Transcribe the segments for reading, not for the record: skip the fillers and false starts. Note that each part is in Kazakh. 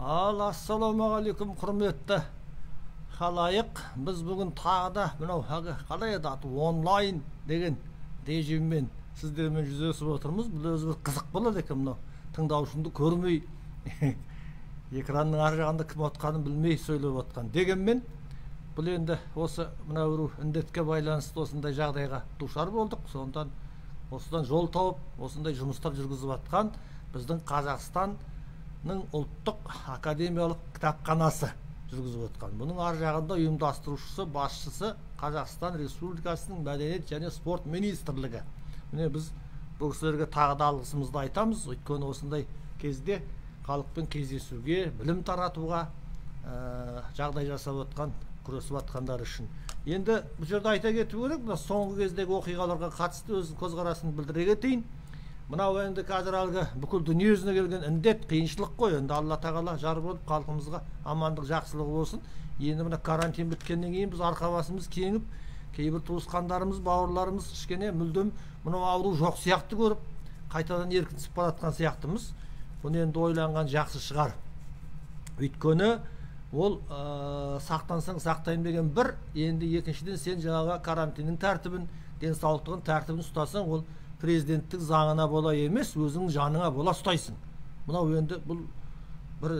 Ал ассалаумағалейкум, құрметті халайық. Біз бүгін тағы да мынау қалай еді аты, онлайн деген режиммен сіздермен жүздесіп отырмыз. Бұл өзі бір қызық болады екен, мынау тыңдаушыңды көрмей, экранның ар жағында кім отқанын білмей сөйлеп отқан. Дегенмен бұл енді осы мына бір індетке байланысты осындай жағдайға душар болдық. Сондықтан осыдан жол тауып, осындай жұмыстар жүргізіп жатқан біздің Қазақстанның ұлттық академиялық кітапханасы жүргізіп отқан. Бұның ар жағында ұйымдастырушысы, басшысы Қазақстан Республикасының Мәдениет және спорт министрлігі. Міне, біз бұл кісілерге тағы да алғысымызды айтамыз. Өйткені осындай кезде халықпен кездесуге, білім таратуға жағдай жасап отқан, күресіп жатқандары үшін. Енді бұл жерде айта кету керек, мына соңғы кездегі оқиғаларға қатысты өз көзқарасын білдіре кетейін. Мынау енді қазір әлгі бүкіл дүние жүзіне келген індет, қиыншылық қой. Енді Алла тағала жар болып, халқымызға амандық, жақсылығы болсын. Енді мына карантин біткеннен кейін біз арқа басымыз кеңіп, кейбір туысқандарымыз, бауырларымыз кішкене мүлдем мынау ауру жоқ сияқты көріп, қайтадан еркінсіп бара жатқан сияқтымыз. Бұны енді ойланған жақсы шығар. Өйткені ол сақтансаң сақтаймын деген бір, енді екіншіден сен жаңағы карантиннің тәртібін, денсаулықтың тәртібін ұстасаң, ол президенттік заңына бола емес, өзіңнің жаныңа бола ұстайсың. Мынау енді бұл бір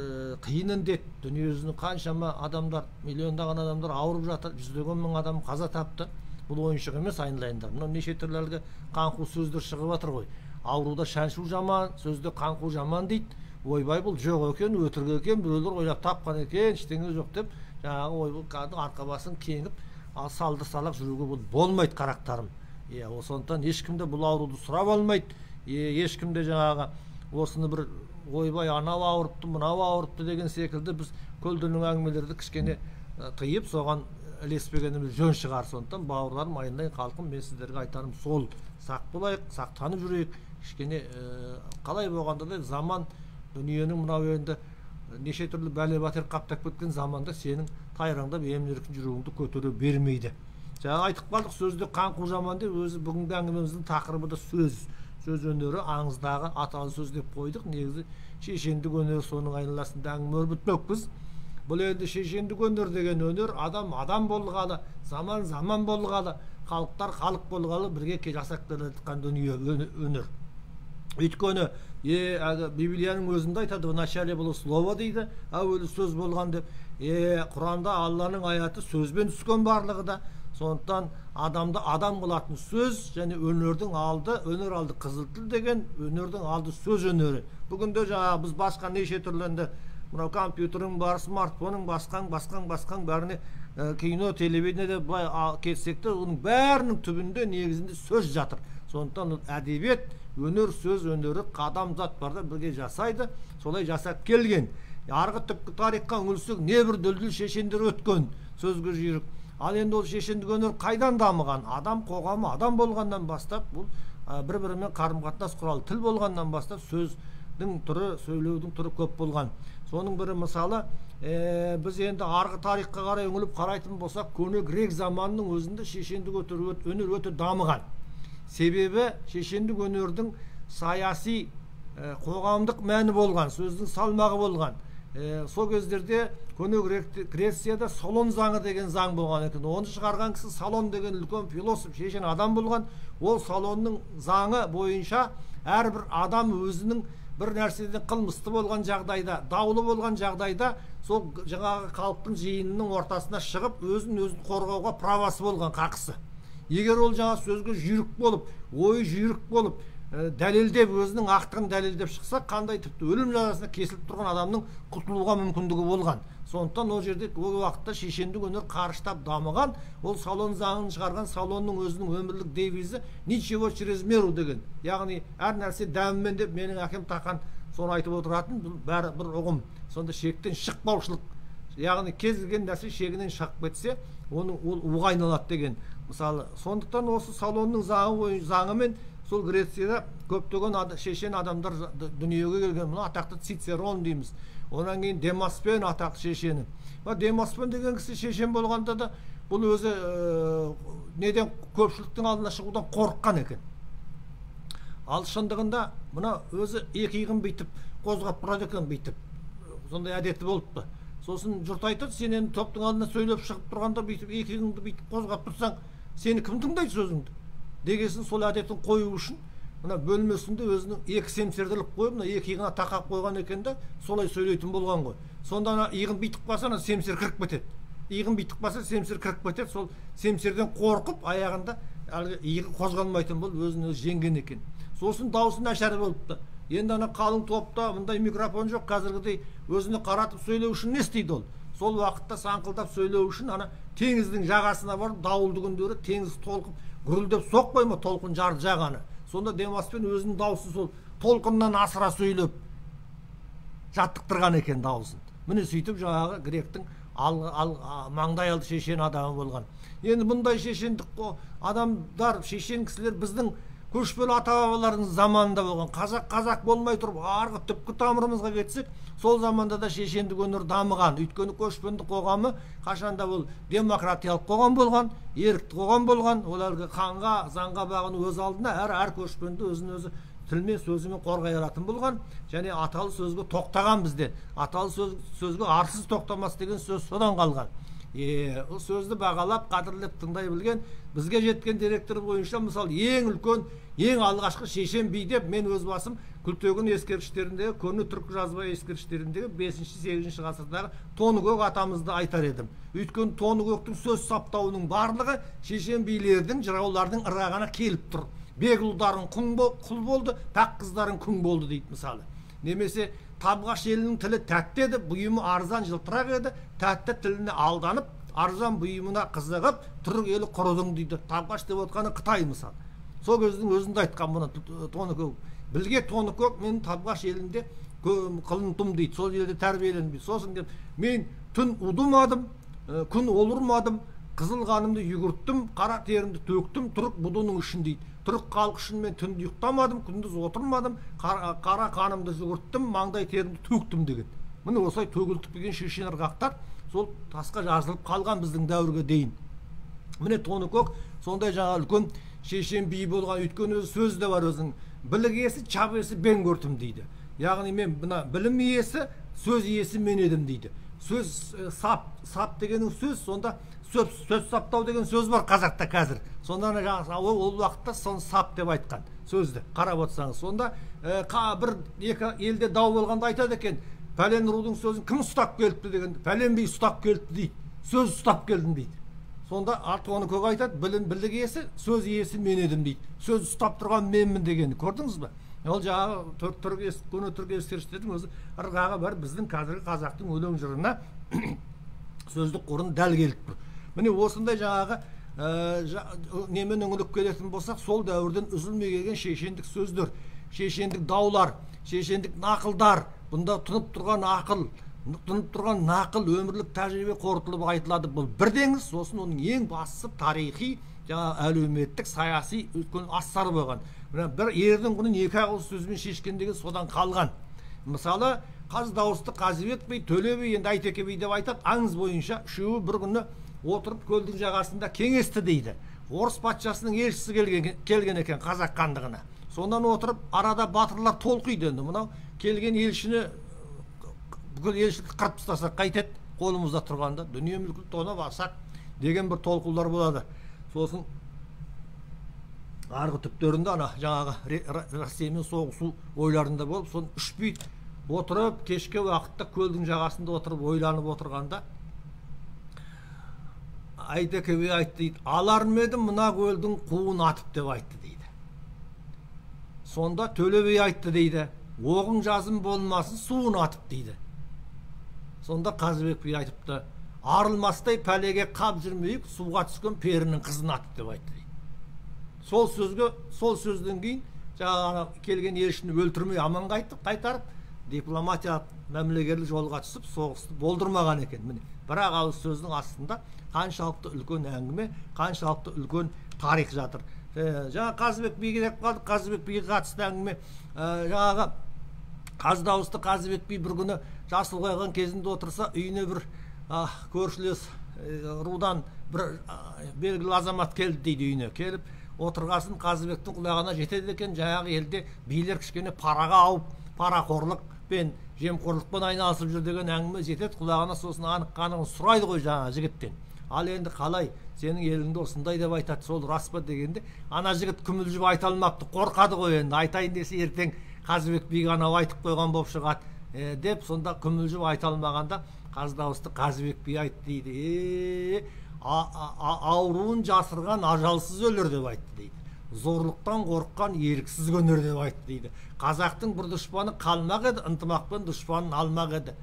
қиын індет. Дүниежүзінің қаншама адамдар, миллиондаған адамдар ауырып жатыр, жүздеген мың адам қаза тапты. Бұл ойыншық емес, айналайындар. Мынау неше түрлі әлгі қаңқу сөздер шығып жатыр ғой. Ауруда шаншу жаман, сөзде қаңқу жаман дейді. Ойбай, бұл жоқ екен, өтірік екен, біреулер ойлап тапқан екен, ештеңе жоқ деп жаңағы ойбай кәдімгі арқа басын кеңіп, ал салдыр салақ жүруге бұл болмайды, қарақтарым. Иә, сондықтан ешкім де бұл ауруды сұрап алмайды. Ешкім де жаңағы осыны бір ойбай анау ауырыпты, мынау ауырыпты деген секілді біз көлденең әңгімелерді кішкене тыйып, соған ілеспегеніміз жөн шығар. Сондықтан бауырларым, айналайын халқым, мен сіздерге айтарым сол: сақ болайық, сақтанып жүрейік. Кішкене қалай болғанда да заман, дүниенің мынау енді неше түрлі бәле батер қаптап кеткен заманда сенің тайраңдап емін еркін жүруіңді көтере бермейді. Жаңа айтып қалдық, сөзде қаңқу жаман деп. Өзі бүгінгі әңгімеміздің тақырыбы да сөз, сөз өнері, аңыздағы аталы сөз деп қойдық. Негізі шешендік өнер, соның айналасында әңгіме өрбітпекпіз. Бұл енді шешендік өнер деген өнер адам адам болғалы, заман заман болғалы, халықтар халық болғалы бірге жасап келе жатқан дүние, өнер. Өйткені әлгі Библияның өзінде айтады, в начале было слово дейді, әуелі сөз болған деп. Құранда Алланың аяты сөзбен түскен барлығы да. Сондықтан адамды адам қылатын сөз және өнердің алды, өнер алды қызыл тіл деген, өнердің алды сөз өнері. Бүгінде жаңағы біз басқа неше түрлі енді мынау компьютерің бар, смартфоның, басқаң, басқаң, басқаң бәріне кино, телевидениеде былай кетсек те, оның бәрінің түбінде, негізінде сөз жатыр. Сондықтан әдебиет, өнер, сөз өнері адамзат барда бірге жасайды, солай жасап келген. Арғы түпкі тарихқа үңілсек, небір дүлдүл шешендер өткен, сөзге жүйрік. Ал енді ол шешендік өнер қайдан дамыған? Адам қоғамы адам болғаннан бастап, бұл бір бірімен қарым қатынас құралы тіл болғаннан бастап сөздің түрі, сөйлеудің түрі көп болған. Соның бірі мысалы, біз енді арғы тарихқа қарай үңіліп қарайтын болсақ, көне грек заманының өзінде шешендік өнер өте дамыған. Себебі шешендік өнердің саяси, қоғамдық мәні болған, сөздің салмағы болған. Сол кездерде көне Грецияда Солон заңы деген заң болған екен. Оны шығарған кісі Солон деген үлкен философ, шешен адам болған. Ол Солонның заңы бойынша әрбір адам өзінің бір нәрседен қылмысты болған жағдайда, даулы болған жағдайда сол жаңағы халықтың жиынының ортасына шығып, өзін өзін қорғауға правасы болған, қақысы. Егер ол жаңа сөзге жүйрік болып, ойы жүйрік болып, дәлелдеп, өзінің ақтығын дәлелдеп шықса, қандай тіпті өлім жазасына кесіліп тұрған адамның құтылуға мүмкіндігі болған. Сондықтан ол жерде ол уақытта шешендік өнер қарыштап дамыған. Ол Солон заңын шығарған Солонның өзінің өмірлік девизі «ничего через меру» деген, яғни әр нәрсе дәмімен деп менің әкем Тақан соны айтып отыратын. Бұл бәрі бір ұғым. Сонда шектен шықпаушылық, яғни кез келген нәрсе шегінен шығып кетсе, оның ол уға айналады деген мысалы. Сондықтан осы Солонның заңы заңымен сол Грецияда көптеген шешен адамдар дүниеге келген. Мына атақты Цицерон дейміз, одан кейін Демосфен атақты шешені. Демосфен деген кісі шешен болғанда да, бұл өзі неден, көпшіліктің алдына шығудан қорыққан екен. Ал шындығында мына өзі екі иығын бүйтіп қозғап тұрады екен, бүйтіп Сондай әдеті болыпты. Сосын жұрт айтады, сен енді топтың алдына сөйлеп шығып тұрғанда бүйтіп екі иығыңды бүйтіп қозғап тұрсаң, сені кім тыңдайды сөзіңді? Дегесін сол әдетін қою үшін мына бөлмесінде өзінің екі семсерді іліп қойып, мына екі иығына тақап қойған екен де, солай сөйлейтін болған ғой. Сонда ана иығын бүйтіп қалса, ана семсер кіріп кетеді. Иығын бүйтіп қалса, семсер кіріп кетеді. Сол семсерден қорқып, аяғында әлгі иығы қозғалмайтын болып өзін өзі жеңген екен. Сосын дауысы нашар болыпты. Енді ана қалың топта мындай микрофон жоқ, қазіргідей өзіне қаратып сөйлеу үшін не істейді ол? Сол уақытта саңқылдап сөйлеу үшін ана теңіздің жағасына барып, дауылды күндері теңіз толқып гүрілдеп соқпай ма толқын жарды жағаны. Сонда демаспен өзінің дауысын сол толқыннан асыра сөйлеп жаттықтырған екен дауысын. Міне сөйтіп жаңағы гректің маңдай алды шешен адамы болған. Енді бұндай шешендік адамдар, шешен кісілер біздің көшпелі ата-бабаларымыз заманында болған. Қазақ қазақ болмай тұрып арғы түпкі тамырымызға кетсек, сол заманда да шешендік өнер дамыған. Өйткені көшпенді қоғамы қашанда ол демократиялық қоғам болған, ерікті қоғам болған. Ол әлгі ханға, заңға бағыну өз алдына, әр көшпенді өзін өзі тілмен, сөзімен қорғай алатын болған. Және аталы сөзге тоқтаған бізде. Аталы сөзге арсыз тоқтамас деген сөз содан қалған. Ол сөзді бағалап, қадірлеп тыңдай білген. Бізге жеткен деректер бойынша, мысалы, ең үлкен, ең алғашқы шешен би деп мен өз басым Күлтегін ескерткіштеріндегі, көне түркі жазба ескерткіштеріндегі 5-8 ғасырдағы Тоныкөк атамызды айтар едім. Өйткені Тоныкөктің сөз саптауының барлығы шешен билердің, жыраулардың ырғағына келіп тұр. Бек ұлдарың құл болды, пәк қыздарың күң болды дейді мысалы. Немесе Табғаш елінің тілі тәтті еді, бұйымы арзан жылтырақ еді, тәтті тіліне алданып, арзан бұйымына қызығып, түрік елі құрыдың дейді. Табғаш деп отқаны Қытай мысалы. Сол кездің өзінде айтқан мұны Тоныкөк. Білге Тоныкөк мен Табғаш елінде қылынтым дейді, сол елде тәрбиелендім. Сосын деп мен түн удумадым, күн олырмадым, қызыл қанымды жүгірттім, қара терімді төктім, түрік бұдының үшін дейді. Түрік халқы үшін мен түнде ұйықтамадым, күндіз отырмадым, қара қанымды жүгірттім, маңдай терімді төктім деген. Міне осылай төгілтіп келген шешен ырғақтар сол тасқа жазылып қалған біздің дәуірге дейін. Міне Тоныкөк сондай жаңа үлкен шешен би болған. Өйткені өзі сөзі де бар өзінің. Білік иесі, чап иесі бен көртім дейді. Яғни мен мына білім иесі, сөз иесі мен едім дейді. Сөз сап, сап дегенің сөз, сонда сөз саптау деген сөз бар қазақта қазір. Сонда ол уақытта соны сап деп айтқан сөзді қарап отырсаңыз. Сонда бір екі елде дау болғанда айтады екен, пәлен рудың сөзін кім ұстап келіпті деген, пәлен би ұстап келіпті дейді, сөз ұстап келдім дейді. Сонда Тоныкөк айтады, білім білік иесі, сөз иесі мен едім дейді. Сөз ұстап тұрған менмін дегенді көрдіңіз бе? Ол жаңағы көне түрік ескерткіштердің өзі ырғағы бар біздің қазіргі қазақтың өлең жырына сөздік қорын дәл келіп тұр. Міне осындай жаңағы немен үңіліп келетін болсақ, сол дәуірден үзілмей келген шешендік сөздер, шешендік даулар, шешендік нақылдар, бұнда тұнып тұрған ақыл, тұнып тұрған нақыл, өмірлік тәжірибе қорытылып айтылады. Бұл бір деңіз, сосын оның ең бастысы тарихи, жаңа әлеуметтік, саяси үлкен астары болған. Мына бір ердің құнын екі ауыз сөзбен шешкен деген содан қалған. Мысалы, Қаз дауысты Қазыбек би, Төле би, енді Әйтеке би деп айтады, аңыз бойынша үшеуі бір күні отырып көлдің жағасында кеңесті дейді. Орыс патшасының елшісі келген екен қазақ хандығына. Сондан отырып арада батырлар толқиды енді. Мынау келген елшіні бүкіл елшілікті қырып тастасақ қайтеді, қолымызда тұрғанда дүние мүлкін тонап алсақ деген бір толқулар болады. Сосын арғы түптерінде ана жаңағы Россиямен соғысу ойларында болып, соны үш би отырып кешкі уақытта көлдің жағасында отырып ойланып отырғанда Әйтеке би айтты дейді, алар ма едім мына көлдің қуын атып деп айтты дейді. Сонда Төле би айтты дейді, оғың жазым болмасын суын атып дейді. Сонда Қазыбек би айтыпты, арылмастай пәлеге қап жүрмейік, суға түскен перінің қызын атып деп айтты дейді. Сол сөзге, сол сөзден кейін жаңағы келген елшіні өлтірмей аман қайтарып, дипломатиялық мәмілегерлік жолға түсіп соғысты болдырмаған екен. Міне бір ауыз сөздің астында қаншалықты үлкен әңгіме, қаншалықты үлкен тарих жатыр. Жаңа Қазыбек биге деп қалдық. Қазыбек биге қатысты әңгіме, жаңағы қаз дауысты Қазыбек би бір күні жасыл қойған кезінде отырса, үйіне бір көршілес рудан бір белгілі азамат келді дейді. Үйіне келіп отырғасын Қазыбектің құлағына жетеді екен, жаңағы елде билер кішкене параға ауып, парақорлықпен жемқорлықпен айналысып жүр деген әңгіме жетеді құлағына. Сосын анық қанығын сұрайды ғой жаңағы жігіттен. Ал енді қалай, сенің еліңде осындай деп айтады, сол рас па дегенде, ана жігіт күмілжіп айта алмапты, қорқады ғой енді, айтайын десе ертең Қазыбек биге анау айтып қойған болып шығады деп, сонда күмілжіп айта алмағанда қаз дауысты Қазыбек би айтты дейді. Ауруын жасырған ажалсыз өлер деп айтты дейді. Зорлықтан қорыққан еріксіз көнер деп айтты дейді. Қазақтың бір дұшпаны қалмақ еді, ынтымақпен дұшпанын алмақ еді.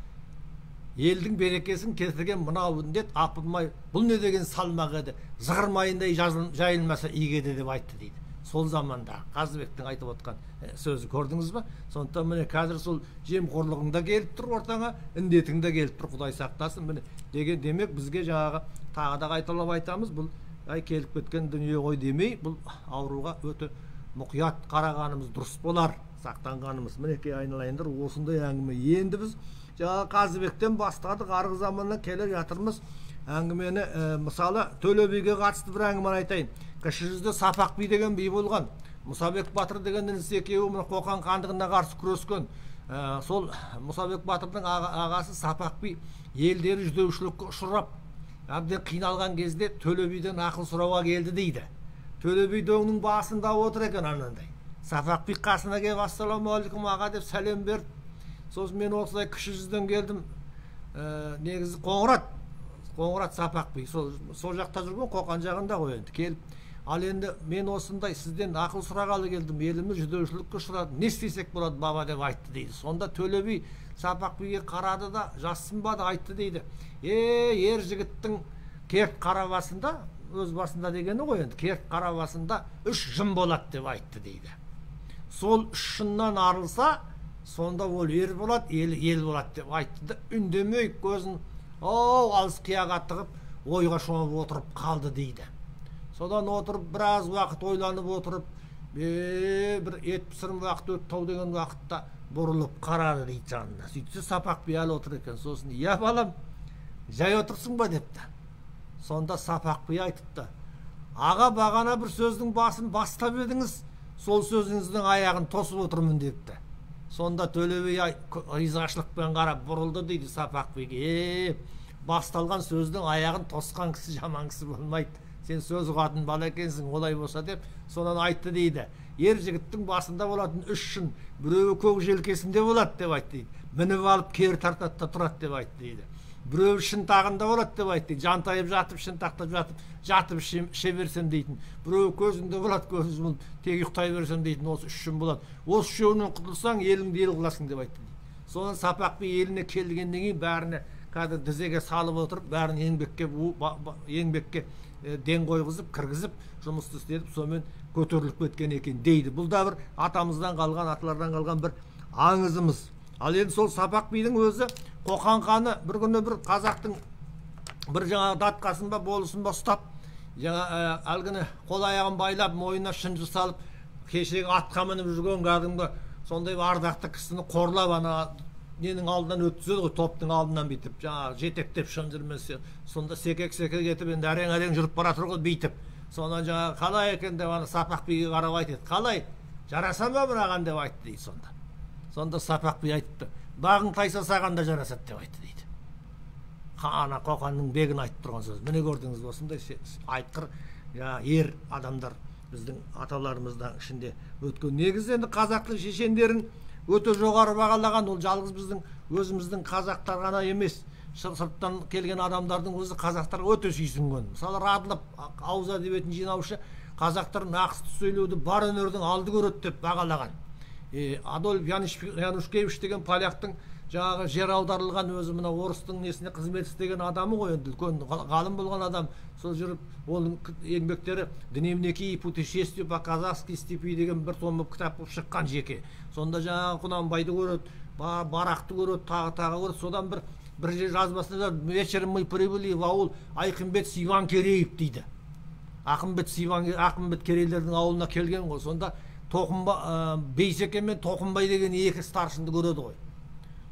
Елдің берекесін кетірген мынау індет апырмай, бұл не деген салмақ еді, зығыр майындай жайылмаса игі еді деп айтты дейді. Сол заманда Қазыбектің айтып отқан сөзі, көрдіңіз ба? Сондықтан міне қазір сол жемқорлығың да келіп тұр ортаңа, індетің де келіп тұр, Құдай сақтасын. Міне деген, демек бізге жаңағы тағы да қайталап айтамыз, бұл ай келіп кеткен дүние ғой демей, бұл ауруға өте мұқият қарағанымыз дұрыс болар, сақтанғанымыз. Мінекей айналайындар, осындай әңгіме. Енді біз жаңағы Қазыбектен бастадық, арғы заманнан келе жатырмыз әңгімені. Мысалы Төле биге қатысты бір әңгімені айтайын. Кіші жүзде Сапақ би деген би болған. Мұсабек батыр деген інісі екеуі мына Қоқан хандығына қарсы күрескен. Сол Мұсабек батырдың ағасы Сапақ би елдері жүдеушілікке ұшырап, әбден қиналған кезде Төле биден ақыл сұрауға келді дейді. Төле би дөңнің басында отыр екен анандай. Сапақ би қасына келіп, ассалаумағалейкум аға деп сәлем берді. Сосын мен осылай кіші жүзден келдім, негізі Қоңырат Сапақ би, сол жақта жүрген, Қоқан жағында ғой енді келіп. Ал енді мен осындай сізден ақыл сұрағалы келдім, еліміз жүдеушілікке ұшырады, не істесек болады баба деп айтты дейді. Сонда Төле би Сапақ биге қарады да, жассынбады, айтты дейді. Ер жігіттің керт қара басында, өз басында дегені ғой енді, керт қара басында үш жын болады деп айтты дейді. Сол үш жыннан арылса, сонда ол ер болады, елі ел болады деп айтты да, үндемей көзін алыс қияға тығып, ойға шомып отырып қалды дейді. Содан отырып, біраз уақыт ойланып отырып, бір ет пісірім уақыт өтті тау деген уақытта бұрылып қарады дейді жанына. Сөйтсе Сапақ би әлі отыр екен. Сосын, иә балам, жай отырсың ба депті. Сонда Сапақ би айтыпты: аға, бағана бір сөздің басын бастап едіңіз, сол сөзіңіздің аяғын тосып отырмын депті. Сонда Төле би ризашылықпен қарап бұрылды дейді Сапақ биге. Басталған сөздің аяғын тосқан кісі жаман кісі болмайды. Сен сөз ұғатын бала екенсің, олай болса деп сонан айтты дейді. Ер жігіттің басында болатын үш шын, біреуі көк желкесінде болады деп айтты дейді. Мініп алып кері тартады да тұрады деп айтты дейді. Біреуі шынтағында болады деп айтты дейді. Жантайып жатып, шынтақтап жатып, жатып іше берсем дейтін. Біреуі көзінде болады, көзін жұмып тек ұйықтай берсем дейтін. Осы үш шын болады. Осы үшеуінен құтылсаң, еліңді ел қыласың деп айтты дейді. Сонан Сапақ би еліне келгеннен кейін бәріне кәдімгі тізеге салып отырып, бәрін еңбекке ден қойғызып, кіргізіп, жұмысты істетіп, сонымен көтеріліп кеткен екен дейді. Бұл да бір атамыздан қалған, аталардан қалған бір аңызымыз. Ал енді сол Сапақ бидің өзі Қоқан ханы бір күні бір қазақтың бір жаңағы датқасын ба, болысын ба ұстап, жаңа әлгіні қол аяғын байлап, мойнына шынжыр салып, кешегі атқа мініп жүрген кәдімгі сондай бір ардақты кісіні қорлап, ана ненің алдынан өткізеді ғой, топтың алдынан бүйтіп, жаңағы жетектеп шынжырмен, сонда секек-секек етіп, енді әрең-әрең жүріп бара жатыр ғой бүйтіп. Сонан жаңағы қалай екен деп ана Сапақ биге қарап айтады, қалай, жараса ма мынаған деп айтты дейді сонда. Сонда Сапақ би айтыпты: бағың тайса саған да жарасады деп айтты дейді. Ана Қоқанның бегін айтып тұрған сөз. Міне көрдіңіз, осындай айтқыр ер адамдар біздің аталарымыздан ішінде өткен. Негізі енді қазақтың шешендерін өте жоғары бағалаған, ол жалғыз біздің өзіміздің қазақтар ғана емес, сырттан келген адамдардың өзі қазақтарға өте сүйсінген. Мысалы, Радлов ауыз әдебиетін жинаушы қазақтар нақысты сөйлеуді бар өнердің алды көреді деп бағалаған. Адольф Янушкевич деген поляктың жаңағы жер аударылған, өзі мына орыстың несіне қызмет істеген адамы ғой енді, үлкен ғалым болған адам. Сол жүріп оның еңбектері «Дневники и путешествия по казахской степи» деген бір томдық кітап болып шыққан жеке. Сонда жаңағы Құнанбайды көреді, Барақты көреді, тағы көреді. Содан бір жер жазбасында «Вечером мы прибыли в аул Айқынбет Сиван Кереев» дейді. Ақымбет Керейлердің ауылына келген ғой. Сонда Бейсеке мен Тоқымбай деген екі старшынды көреді ғой.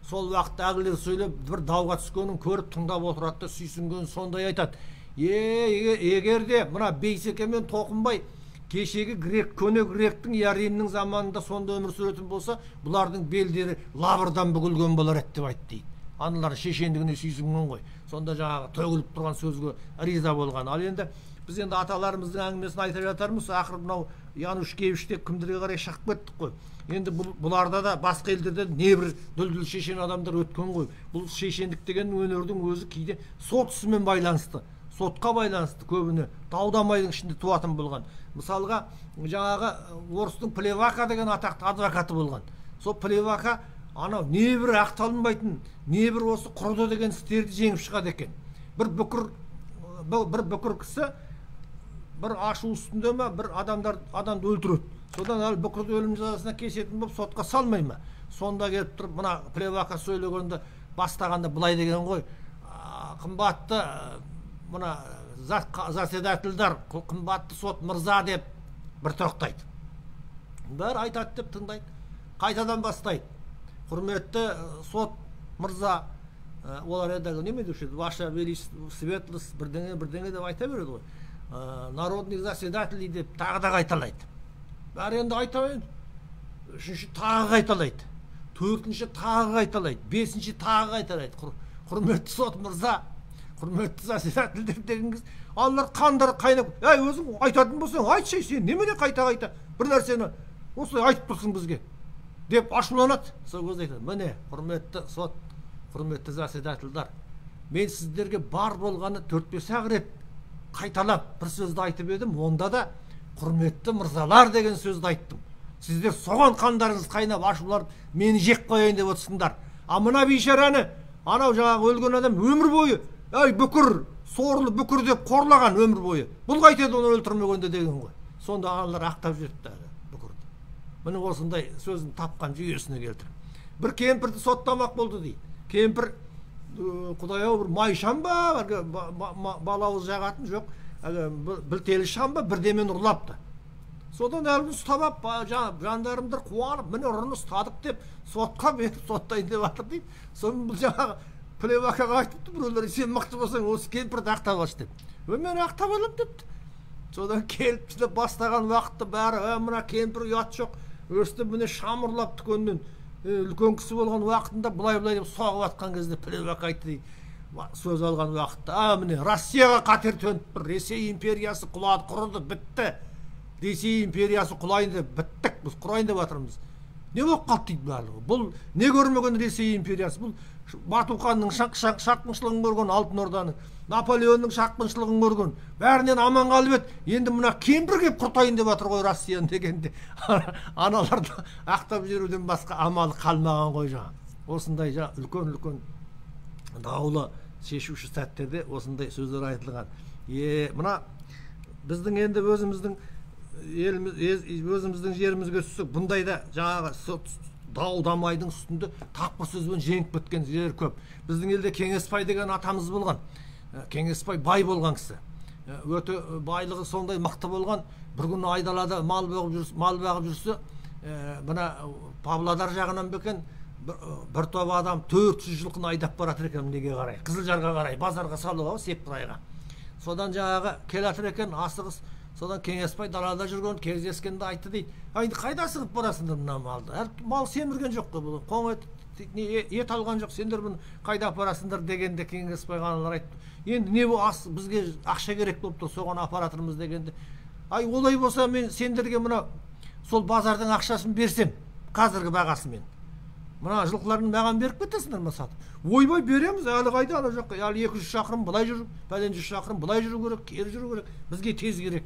Сол уақытта әлгілер сөйлеп бір дауға түскенін көріп тыңдап отырады да сүйсінген сондай айтады: егер де мына Бейсеке мен Тоқымбай Кешегі грек, көне гректің я Римнің заманында сонда өмір сүретін болса, бұлардың белдері лаврдан бүгілген болар еді деп айтты дейді. Аналар шешендігіне сүйсінген ғой. Сонда жаңағы төгіліп тұрған сөзге риза болған. Ал енді біз енді аталарымыздың әңгімесін айта жатармыз. Ақыры мынау Янушкевич деп кімдерге қарай шығып кеттік қой. Енді бұларда да, басқа елдерде небір дүлдүл шешен адамдар өткен ғой. Бұл шешендік деген өнердің өзі кейде сот ісімен байланысты, сотқа байланысты, көбіне дау-дамайдың ішінде туатын болған. Мысалға, жаңағы орыстың Плевака деген атақты адвокаты болған. Сол Плевака анау небір ақталынбайтын, небір осы құрды деген істерді жеңіп шығады екен. Бір бүкір кісі бір ашу үстінде ма, бір адамдар адамды өлтіреді. Содан әлі бүкірді өлім жазасына кесетін болып сотқа салмай ма? Сонда келіп тұрып мына Плевака сөйлегенді бастағанда былай деген ғой: «Қымбатты мына заседательдар, қымбатты сот мырза», — деп бір тоқтайды. Бәрі айтады деп тыңдайды. Қайтадан бастайды: «Құрметті сот мырза». Олар енді неме деуші еді, «Ваша величество, светлость», бірдеңе бірдеңе деп айта береді ғой. «Народный заседатель» деп тағы да қайталайды. Бәрі енді айта береді. Үшінші тағы қайталайды, төртінші тағы қайталайды, бесінші тағы қайталайды: «Құрметті сот мырза, құрметті заседательдер» деген кез аналар қандары қайнап: «Әй, өзің айтатын болсаң, айтшы, сен немене қайта қайта бір нәрсені осылай айтып тұрсың бізге?» — деп ашуланады. Сол кезде айтады: «Міне, құрметті сот, құрметті заседательдар, мен сіздерге бар болғаны төрт бес ақ рет қайталап бір сөзді айтып едім. Онда да «құрметті мырзалар» деген сөзді айттым. Сіздер соған қандарыңыз қайнап, ашуланып, мені жеп қояйын деп отырсыңдар. А мына бейшараны, анау жаңағы өлген адам өмір бойы «әй, бүкір, сорлы бүкір» деп қорлаған өмір бойы. Бұл қайтеді оны өлтірмегенде?» — деген ғой. Сонда аналар ақтап жіберді бүкірді. Міне, осындай сөзін тапқан жүйесіне келтіріп. Бір кемпірді соттамақ болды дейді. Кемпір, құдай ау, бір май шам ба, әлгі балауыз жағатын, жоқ, әлгі білтелі шам ба, бірдемені ұрлапты. Содан әлгіні ұстап алып, жандармдар қуанып, міне, ұрыны ұстадық деп сотқа беріп, соттайын деп жатыр дейді. Сонымен бұл жаңағы Плевакаға айтыпты біреулер: «Сен мықты болсаң, осы кемпірді ақтап алшы», — деп. «Ө, мен ақтап аламын», — депті. Содан келіп сілеп бастаған уақытта бәрі: «Ә, мына кемпір ұят жоқ, өстіп міне шам ұрлап дүкеннен, үлкен кісі болған уақытында былай былай», — деп соғып жатқан кезде Плевака айтты дейді сөз алған уақытта: «А, міне, Россияға қатер төніп тұр. Ресей империясы құлады, құрыды, бітті. Ресей империясы құлайын деп, біттік біз, құрайын деп жатырмыз. Не болып қалды?» — дейді барлығы. Бұл не көрмеген Ресей империясы? Бұл Бату ханның шапқыншылығын көрген, Алтын Орданың, Наполеонның шапқыншылығын көрген, бәрінен аман қалып еді. Енді мына кемпір келіп құртайын деп жатыр ғой Россияны дегенде, аналарды ақтап жіберуден басқа амалы қалмаған ғой. Жаңағы осындай жаңа үлкен үлкен даулы шешуші сәттерде осындай сөздер айтылған. Е, мына біздің енді өзіміздің еліміз, өзіміздің жерімізге түссек, бұндайда жаңағы дау дамайдың үстінде тапқыр сөзбен жеңіп кеткен жерлер көп. Біздің елде Кеңесбай деген атамыз болған. Кеңесбай бай болған кісі, өте байлығы сондай мықты болған. Бір күні айдалада мал бағып жүрсе, мына Павлодар жағынан ба екен, бір топ адам 400 жылқыны айдап бара жатыр екен. Неге қарай? Қызылжарға қарай, базарға салуға, Сеппірайға. Содан жаңағы келе жатыр екен асығыс. Содан Кеңесбай далада жүрген кездескенде айтты дейді: «Енді қайда асығып барасыңдар мына малды? Әлі мал семірген жоқ қой, бұл қоң ет, не, ет алған жоқ. Сендер бұны қайда апарасыңдар?» — дегенде, Кеңесбай аналар айтты: «Енді не бұл, ас, бізге ақша керек болып тұр, соған апаратырмыз», — дегенде: «Ай, олай болса, мен сендерге мына сол базардың ақшасын берсем, қазіргі бағасымен, мына жылқыларды маған беріп кетесіңдер ма сатып?» «Ойбай, береміз, әлі қайда, ана жаққа әлі 200 шақырым былай жүру, пәлен жүз шақырым былай жүру керек, кері жүру керек, бізге тез керек».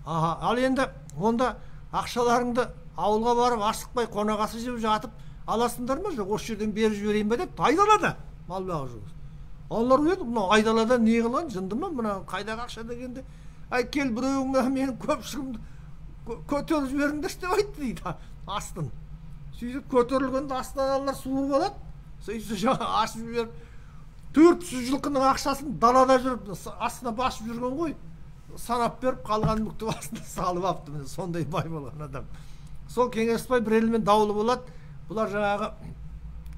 «Аха, ал енді онда ақшаларыңды ауылға барып, асықпай қонақасы жеп жатып аласыңдар ма, жоқ осы жерден беріп жіберейін ба?» — деп айдалада мал бағып жүрген. Аналар ойлайды: «Мынау айдалада не қылған, жынды ма, мына қайдағы ақша?» — дегенде: «Әй, кел, біреуің мына менің көпшігімді көтеріп жіберіңдерші», — деп айтты дейді астын. Сөйтіп көтерілгенде астынан аналар суырып алады. Сөйтсе, жаңағы ашып жіберіп, 400 жылқының ақшасын далада жүріп астына басып жүрген ғой, санап беріп, қалғанын бүктеп астына салып алыпты. Міне, сондай бай болған адам сол Кеңесбай. Бір елмен даулы болады. Бұлар жаңағы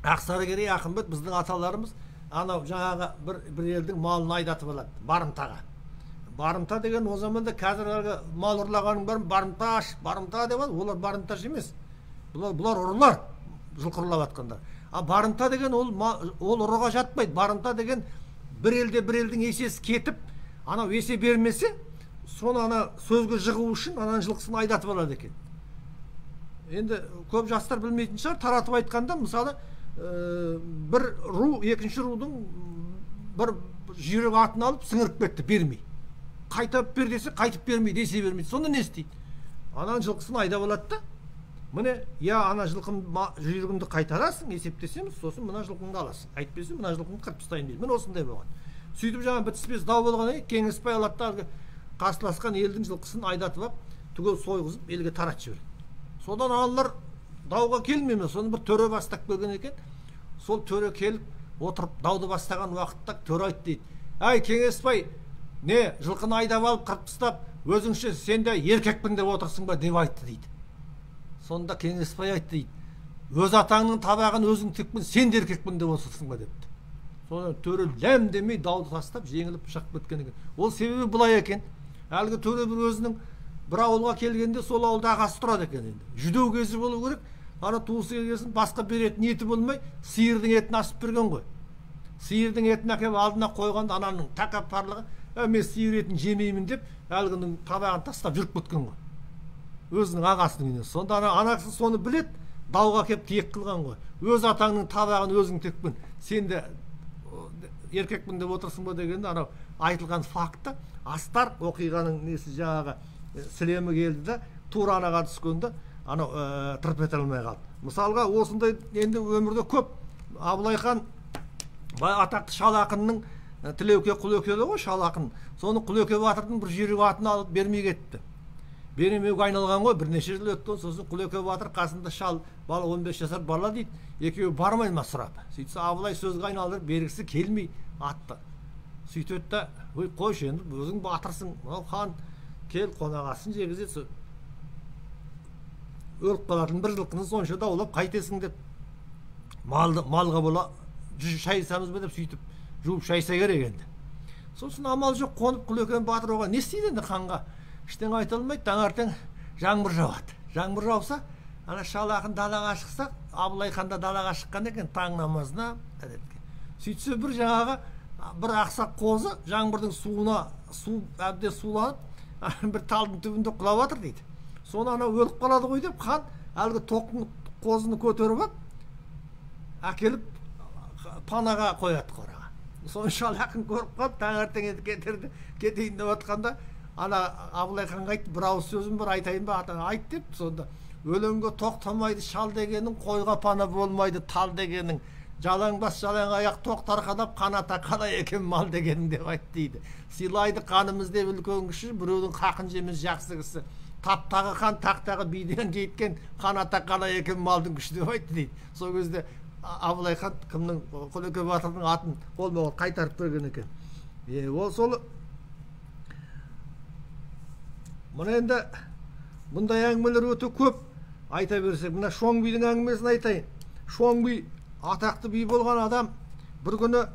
Ақсарыкерей, Ақымбет, біздің аталарымыз, анау жаңағы бір елдің малын айдатып алады барымтаға. Барымта деген о заманда қазір әлгі мал ұрлағанның бәрін барымташ, барымта деп алады. Олар барымташ емес. Бұлар ұрылар, жылқы ұрлап жатқандар. А барымта деген ол ұрыға жатпайды. Барымта деген бір елде бір елдің есесі кетіп, анау есе бермесе, соны ана сөзге жығу үшін ананың жылқысын айдатып алады екен. Енді көп жастар білмейтін шығар, таратып айтқанда, мысалы, бір ру екінші рудың бір жүйрік атын алып сіңіріп кетті, бермей. Қайтып бер десе, қайтып бермейді, есе бермейді. Сонда не істейді? Ананың жылқысын айдап алады да, міне, я ана жылқым жүйрігімді қайтарасың, есептесеміз, сосын мына жылқыңды аласың. Әйтпесе мына жылқыңды қырып тастайын дейді. Міне осындай болған. Сөйтіп жаңа бітіспес дау болғаннан кейін Кеңесбай алады да әлгі қарсыласқан елдің жылқысын айдатып алып, түгел сойғызып елге таратып жібереді. Содан аналар дауға келмей ме? Соны бір төре бастап келген екен. Сол төре келіп отырып дауды бастаған уақытта төре айтты дейді: "Әй Кеңесбай, не жылқыны айдап алып қырып тастап, өзіңше сен де еркекпін деп отырсың ба?" деп айтты дейді. Сонда Кеңесбай айтты дейді: "Өз атаңның табағын өзің тікпін, сен де еркекпін деп отырсың ба?" депті. Сонда төре ләм демей дауды тастап жеңіліп шығып кеткен екен. Ол себебі былай екен. Әлгі төре бір өзінің бір ауылға келгенде сол ауылда ағасы тұрады екен енді. Жүдеу кезі болу керек. Ана туысы келгесін басқа беретін еті болмай, сиырдың етін асып берген ғой. Сиырдың етін әкеліп алдына қойғанда ананың тәкаппарлығы, мен сиыр етін жемеймін деп әлгінің табағын тастап жүріп кеткен ғой. Өзінің ағасының үйіне. Сонда ана кісі соны білет, дауға келіп тиек қылған ғой. Өз атаңның табағын өзің текпін, сен де еркекпін деп отырсың ба дегенде анау айтылған факті астар оқиғаның несі жаңағы сілемі келді да тура анаға түскенде анау тырп ете алмай қалды. Мысалға осындай енді өмірде көп. Абылай хан атақты шал ақынның Тілеуке Құлекелі ғой, шал ақын. Соны Құлеке батырдың бір жүйрік атын алып бермей кетті. Бермеуге айналған ғой, бірнеше жыл өткен. Сосын Құлеке батыр қасында шал бала, 15 жасар бала дейді, екеуі бармай ма сұрап. Сөйтсе Абылай сөзге айналдырып бергісі келмей атты. Сөйтеді да, ой қойшы енді өзің батырсың, мынау хан кел қонағасын жегізеді, өліп қалатын бір жылқыны сонша даулап қайтесің деп, малға бола шайысамыз ба деп сөйтіп жуып шайса керек енді. Сосын амал жоқ қонып Құлекен батыр оған не істейді енді, ханға ештеңе айта алмайды. Таңертең жаңбыр жауады. Жаңбыр жауса ана шал ақын далаға шықса, Абылай хан да далаға шыққан екен таң намазына. Сөйтсе бір жаңағы бір ақсақ қозы жаңбырдың суына су әбден суланып бір талдың түбінде құлап жатыр дейді. Соны анау өліп қалады ғой деп хан әлгі тоқтың қозыны көтеріп алып әкеліп панаға қояды, қораға. Соны шал ақын көріп қалып таңертең енді кетерді, кетейін деп жатқанда ана Абылай ханға айтты: бір ауыз сөзім бар, айтайын ба? Ата айт деп. Сонда өлеңге тоқтамайды шал дегенің, қойға пана болмайды тал дегенің, жалаң бас жалаң аяқ тоқ арқалап қаната қалай екен мал дегенің деп айтты дейді. Сыйлайды қанымыз деп үлкен кіші, біреудің хақын жемес жақсы кісі. Таптағы хан тақтағы биден кейіткен қаната қалай екен малдың күші деп айтты дейді. Сол кезде Абылай хан кімнің Құлеке батырдың атын қолма-қол қайтарып берген екен. Ол сол мына енді бұндай әңгімелер өте көп айта берсек. Мына Шоң бидің әңгімесін айтайын. Шоң би атақты би болған адам бір күні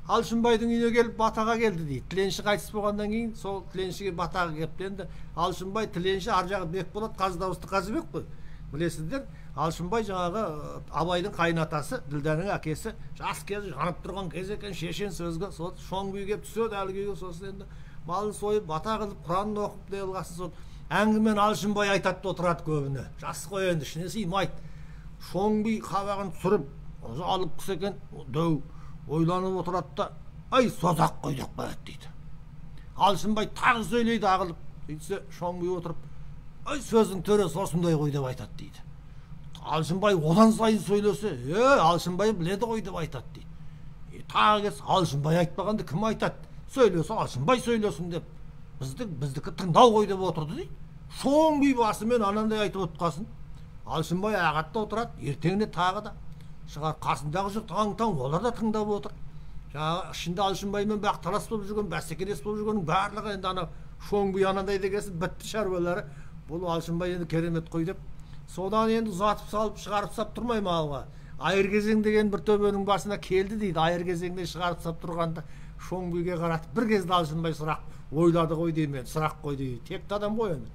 Алшынбайдың үйіне келіп батаға келді дейді. Тіленші қайтыс болғаннан кейін сол тіленшіге батаға келіпті. Енді Алшынбай тіленші, ар жағы Бекболат, қазы дауысты Қазыбек қой, білесіздер. Алшынбай жаңағы Абайдың қайын атасы, Ділдәнің әкесі, жас кезі жанып тұрған кез екен, шешен сөзге. Сол Шоң би келіп түседі әлгі үйге. Сосын енді малын сойып бата қылып құранын оқып не қылғасын сол әңгімені Алшынбай айтады да отырады көбіне. Жас қой енді, ішіне сыймайды. Шоң би қабағын түсіріп алып кісі екен, дәу ойланып отырады да, ай созақ қой деп қояды дейді. Алшынбай тағы сөйлейді ағылып. Сөйтсе Шоң би отырып, ай сөздің төресі осындай ғой деп айтады дейді. Алшынбай одан сайын сөйлесе, Алшынбай біледі ғой деп айтады дейді. Тағы келсе, Алшынбай айтпағанды кім айтады, сөйлесе Алшынбай сөйлесін деп, біздікі тыңдау ғой деп отырды дейді. Шоң би басымен анандай айтып отқасын Алшынбай ағатта отырады. Ертеңіне тағы да шығар, қасындағы жұрт аң-таң, олар да тыңдап отыр. Жаңағы ішінде Алшынбаймен бақталас болып жүрген, бәсекелес болып жүргеннің барлығы енді ана Шоң би анандай дегесін бітті шаруалары. Бұл Алшынбай енді керемет қой деп. Содан енді ұзатып салып шығарып сап тұрмай ма алға. Айыр кезең деген бір төбенің басына келді дейді. Айыр кезеңде шығарып сап тұрғанда Шоңбиге қаратып бір кезде Алшынбай сұрақ ойлады ғой деймін, сұрақ қойды, текті адам ғой енді.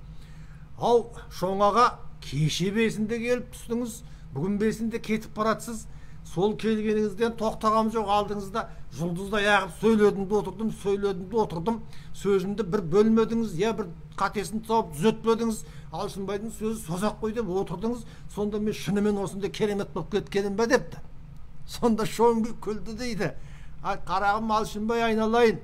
Ау, Шоң аға, кеше бесінде келіп түстіңіз, бүгін бесінде кетіп баратсыз. Сол келгеніңізден тоқтағам жоқ, алдыңызда жұлдыздай ағып сөйледім де отырдым, сөйледім де отырдым. Сөзімді бір бөлмедіңіз, я бір қатесін тауып түзетпедіңіз. Алшынбайдың сөзі созақ қой деп отырдыңыз. Сонда мен шынымен осындай керемет болып кеткенім бе депті. Сонда Шоңби күлді дейді. Қарағым Алшынбай, айналайын.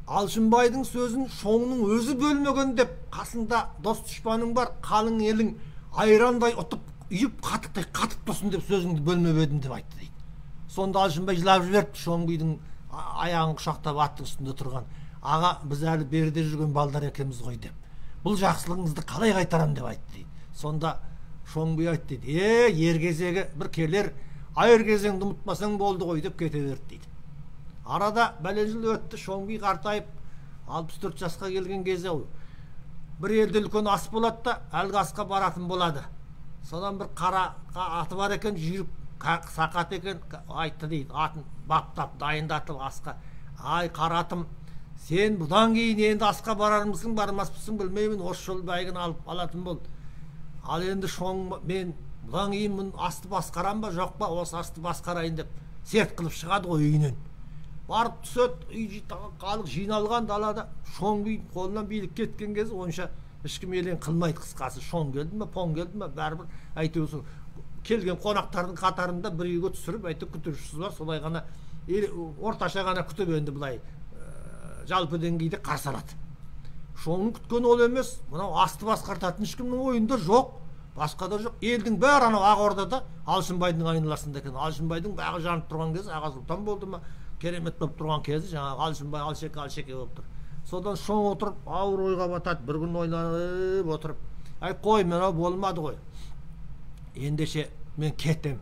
Алшынбайдың сөзін Шоңның өзі бөлмеген деп, қасында дос дұшпаның бар, қалың елің айрандай ұтып, үйіп қатықтай қатып тұрсын деп сөзіңді бөлмеп едім деп айтты дейді. Сонда Алшынбай жылап жіберіпті, Шоңбидің аяғын құшақтап аттың үстінде тұрған. Аға, біз әлі беріде жүрген балдар екенбіз ғой деп. Бұл жақсылығыңызды қалай қайтарам деп айтты дейді. Сонда Шоңби айтты дейді. Ер кезегі бір келер, айыр кезеңді ұмытпасаң болды ғой деп кете берді дейді. Арада бәлен жыл өтті, Шоңби қартайып 64 жасқа келген кезде бір елде үлкен ас болады да, әлгі асқа баратын болады. Содан бір қара аты бар екен, жүйрік сақат екен, айтты дейді, атын баптап, дайындатып асқа. Ай, қара атым, сен бұдан кейін енді асқа барармысың, бармаспысың білмеймін, осы жол бәйгін алып алатын бол. Ал енді Шоң, мен бұдан кейін мұны асты басқарам ба, жоқ па, осы асты басқарайын деп серт қылып шығады ғой үйінен. Барып түседі, үй халық жиналған далада. Шоң би қолынан билік кеткен кезде онша ешкім елең қылмайды, қысқасы. Шоң келді ме, поң келді ме, бәрібір әйтеуір келген қонақтардың қатарында бір үйге түсіріп, әйтеуір күтушісі бар, солай ғана орташа ғана күтіп енді былай жалпы деңгейде қарсы алады. Шоңның күткені ол емес, мынау асты басқартатын ешкімнің ойында жоқ, басқа да жоқ. Елдің бәрі анау Ақ Ордада Алшынбайдың айналасында екен. Алшынбайдың бағы жанып тұрған кезі, аға сұлтан болды ма, керемет болып тұрған кезі, жаңағы Алшынбай Алшеке Алшеке болып тұр. Содан Шоң отырып ауыр ойға батады, бір күн ойланып отырып, ай қой, мынау болмады ғой, ендеше мен кетем,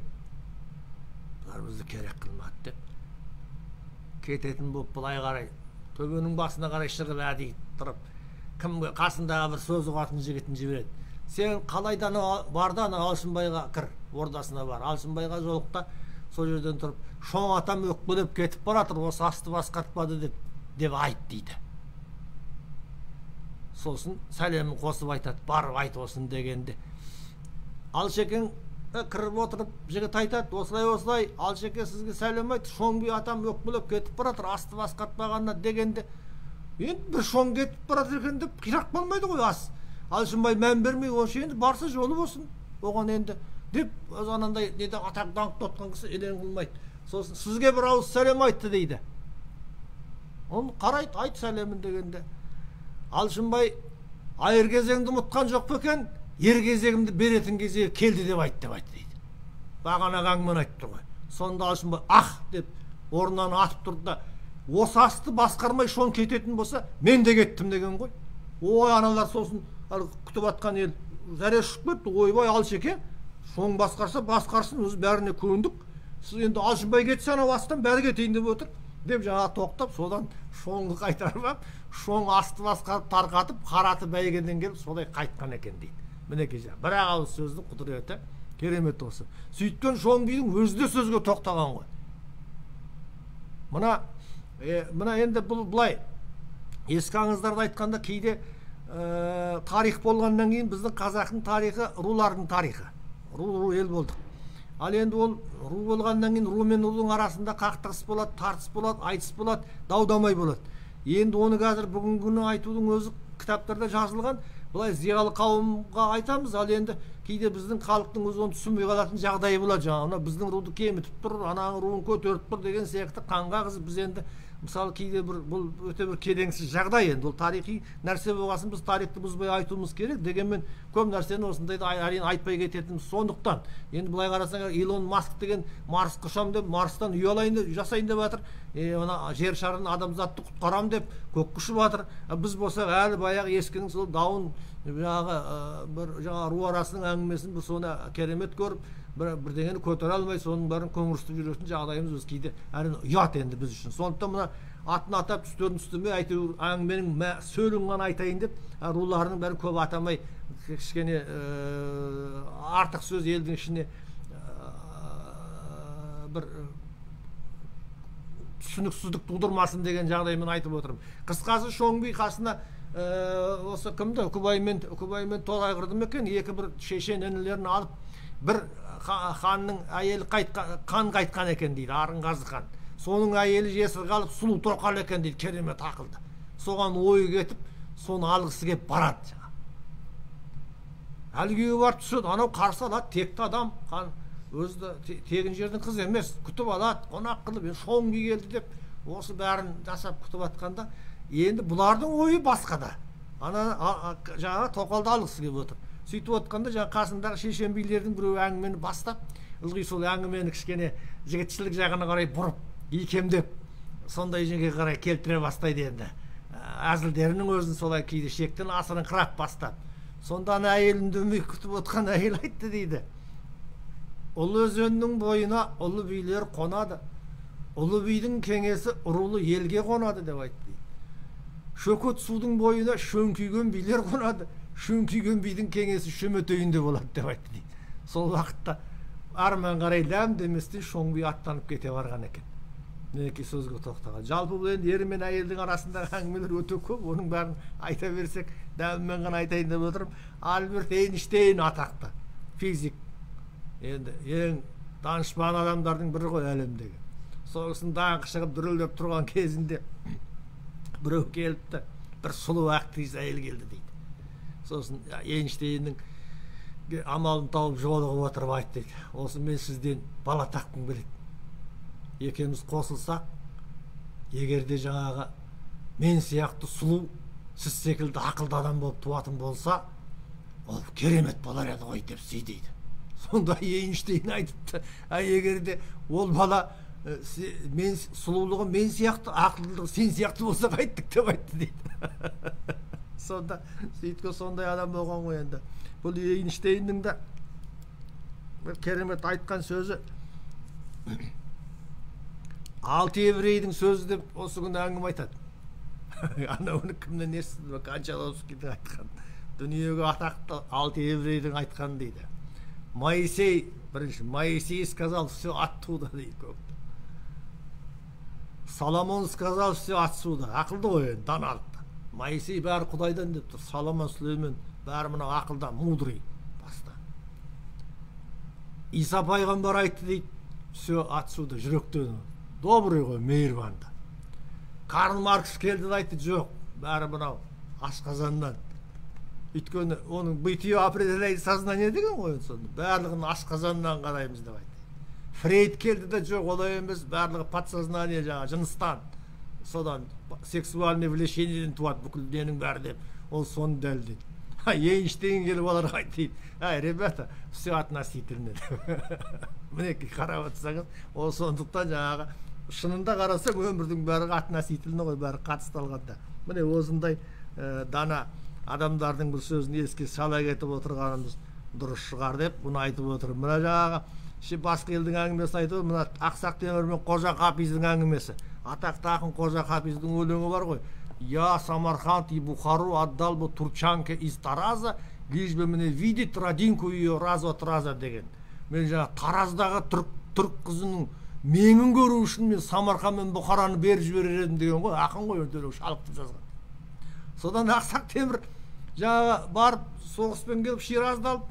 бұлар бізді керек қылмады деп кететін болып былай қарай төбенің басына қарай шығып әдейі тұрып, кім қасындағы бір сөз ұғатын жігітін жібереді. Сен қалай да бар да анау Алшынбайға кір, ордасына бар, Алшынбайға жолық та сол жерден тұрып, Шоң атам өкпелеп кетіп баратыр, осы асты басқартпады деп айт дейді. Сосын сәлемін қосып айтады, барып айт осын дегенде. Алшекең кіріп отырып жігіт айтады, осылай осылай, Алшеке сізге сәлем айт, Шоңби атам өкпелеп кетіп баратыр, асты басқартпағанына дегенде, енді бір Шоң кетіп баратыр екен деп қирақ болмайды ғой ас. Алшынбай мән бермей, осы енді барса жолы болсын, оған енді деп анандай неде атақ даңқты отқан кісі елең қылмайды. Сосын сізге бір ауыз сәлем айтты дейді. Оны қарайды, айт сәлемін дегенде. Алшынбай айыр кезеңді ұмытқан жоқ па екен, ер кезегімді беретін кезегі келді деп айт деп айтты дейді. Бағанағы әңгімені айтып тұр ғой. Сонда Алшынбай ах деп орнынан атып тұрды да, осы асты басқармай Шоң кететін болса, мен де кеттім деген ғой. Ой, аналар сосын күтіп атқан ел зәре ұшып кетті. Ойбай, Алшеке, Шоң басқарса басқарсын, өзі бәріне көндік. Сіз енді Алшынбай кетсе анау астан бәрі кетейін деп отыр деп жаңа тоқтап, содан Шоңды қайтарып алып, Шоң асты басқарып тарқатып, қараты бәйгеден келіп солай қайтқан екен дейді. Мінекей, бір ауыз сөздің құдіреті керемет осы. Сөйткен Шоңбидің өзі де сөзге тоқтаған ғой. Мына енді бұл былай ескі аңыздарды айтқанда кейде тарих болғаннан кейін біздің қазақтың тарихы рулардың тарихы. Ру ел болдық. Ал енді ол ру болғаннан кейін ру мен рудың арасында қақтығыс болады, тартыс болады, айтыс болады, дау-дамай болады. Енді оны қазір бүгінгі күні айтудың өзі кітаптарда жазылған, былай зиялы қауымға айтамыз, ал енді кейде біздің халықтың өзі оны түсінбей қалатын жағдайы болады. Жаңағы мына біздің руды кемітіп тұр, ананың руын көтеріп тұр деген сияқты қанға қызып біз енді мысалы кейде бір бұл өте бір келеңсіз жағдай, енді ол тарихи нәрсе болғасын біз тарихты бұзбай айтуымыз керек, дегенмен көп нәрсені осындайда әрине айтпай кететініміз. Сондықтан енді былай қарасаң, Илон Маск деген Марсқа ұшамын деп, Марстан үй алайын деп, жасайын деп жатыр, мына жер шарын адамзатты құтқарам деп көкке ұшып жатыр. Біз болсақ әлі баяғы ескінің сол дауын жаңағы бір жаңа ру арасының әңгімесін біз соны керемет көріп, бірдеңені көтере алмай, соның бәрін көңірсітіп жүретін жағдайымыз өз кейде әрине ұят енді біз үшін. Сондықтан мына атын атап түстерін түстемей әйтеуір әңгіменің сөлін ғана айтайын деп руларының бәрін көп атамай, кішкене артық сөз елдің ішіне бір түсініксіздік тудырмасын деген жағдаймен айтып отырмын. Қысқасы, Шоңби қасына осы кімді, Үкібай мен Торайғырды ма екен, екі бір шешен інілерін алып, бір ханның әйелі қан қайтқан екен дейді, Арынғазы хан. Соның әйелі жесір қалып, сұлу тоқал екен дейді, керемет ақылды. Соған ойы кетіп, соны алғысы келіп барады. Әлгі үйге барып түседі, анау қарсы алады, текті адам, хан өзі тегін жердің қызы емес, күтіп алады, қонақ қылып, Шоңби келді деп, осы бәрін жасап күтіп атқанда, енді бұлардың ойы басқада. Ана жаңағы тоқалды алғысы келіп отыр. Сөйтіп отқанда жаңа қасындағы шешен билердің біреуі әңгімені бастап, ылғи сол әңгімені кішкене жігітшілік жағына қарай бұрып, икемдеп, сондай жерге қарай келтіре бастайды енді. Әзілдерінің өзін солай кейде шектен асырыңқырап бастап. Сонда ана әйелін үндемей күтіп отқан әйел айтты дейді. Ұлы өзеннің бойына ұлы билер қонады. Ұлы бидің кеңесі ұрулы елге қонады деп айтты дейді. Шөкөт судың бойына шөңкиген билер қонады. Шөңкиген бидің кеңесі шөмөтейінде болады деп айтты дейді. Сол уақытта арман қарай ләм деместен Шоңби аттанып кете барған екен. Мінекей сөзге тоқтаған. Жалпы бұл енді ер мен әйелдің арасындағы әңгімелер өте көп, оның бәрін айта берсек, дәмімен ғана айтайын деп отырмын. Альберт Эйнштейн атақты физик, енді ең данышпан адамдардың бірі ғой әлемдегі. Сол кісінің даңқы шығып дүрілдеп тұрған кезінде біреу келіпті, бір сұлу актриса әйел келді дейді. Сосын Эйнштейннің амалын тауып жолығып отырып айтты дейді. Осы мен сізден бала тапқым келеді. Екеуміз қосылсақ, егер де жаңағы мен сияқты сұлу, сіз секілді ақылды адам болып туатын болса, ол керемет болар еді ғой деп дейді. Сонда Эйнштейн айтыпты, егер де ол бала мен сұлулығы мен сияқты, ақылдылығы сен сияқты болса қайттік деп айтты дейді. Сонда сөйткен сондай адам болған ғой енді. Бұл Эйнштейннің де бір керемет айтқан сөзі, алты еврейдің сөзі деп осы күні әңгіме айтады. Анауны кімнен естіді, Кончаловскийдің айтқан. Дүниеге атақты алты еврейдің айтқан дейді. Моисей, бірінші, Моисей сказал, все оттуда дейді көкті. Соломон сказал, все отсюда. Ақылды ғой енді, даналықты. Моисей бәрі Құдайдан деп тұр. Соломон, Сүлеймен бәрі мынау ақылдан, мудрый баста. Иса пайғамбар айтты дейді, все отсюда, жүректен. Добрый ғой, мейірбанды. Карл Маркс келді де айтты, жоқ, бәрі мынау асқазаннан. Өйткені оның бытие определяет сознание деген ғой, сонда барлығын асқазаннан қараймыз деп айтты. Фрейд келді де, жоқ, олай емес, барлығы подсознание, жаңағы жыныстан, содан сексуальный влечениеден туады бүкіл дүниенің бәрі деп, ол соны дәлелдеді. Эйнштейн келіп оларға айтты дейді, ай, ребята, все относительно деп. Мінекей қарап отырсаңыз, ол сондықтан жаңағы шынында қарасаң өмірдің бәрі относительно ғой, бәрі қатысты алғанда. Міне осындай дана адамдардың бұл сөзін еске сала кетіп отырғанымыз дұрыс шығар деп бұны айтып отырмын. Мына жаңағы басқа елдің әңгімесін айтып, мына Ақсақ Темір мен Қожа Хафиздің әңгімесі. Атақты ақын Қожа Хафиздің өлеңі бар ғой. Я Самарканд и Бухару отдал бы турчанке из Тараза, лишь бы мне видеть родинку ее раз от раза деген. Мен жаңа Тараздағы түрік қызының меңін көру үшін мен Самарқан мен Бұхараны беріп жіберер едім деген ғой, ақын ғой, өте шалықтып жазған. Содан Ақсақ Темір жаңағы барып соғыспен келіп Ширазды алып,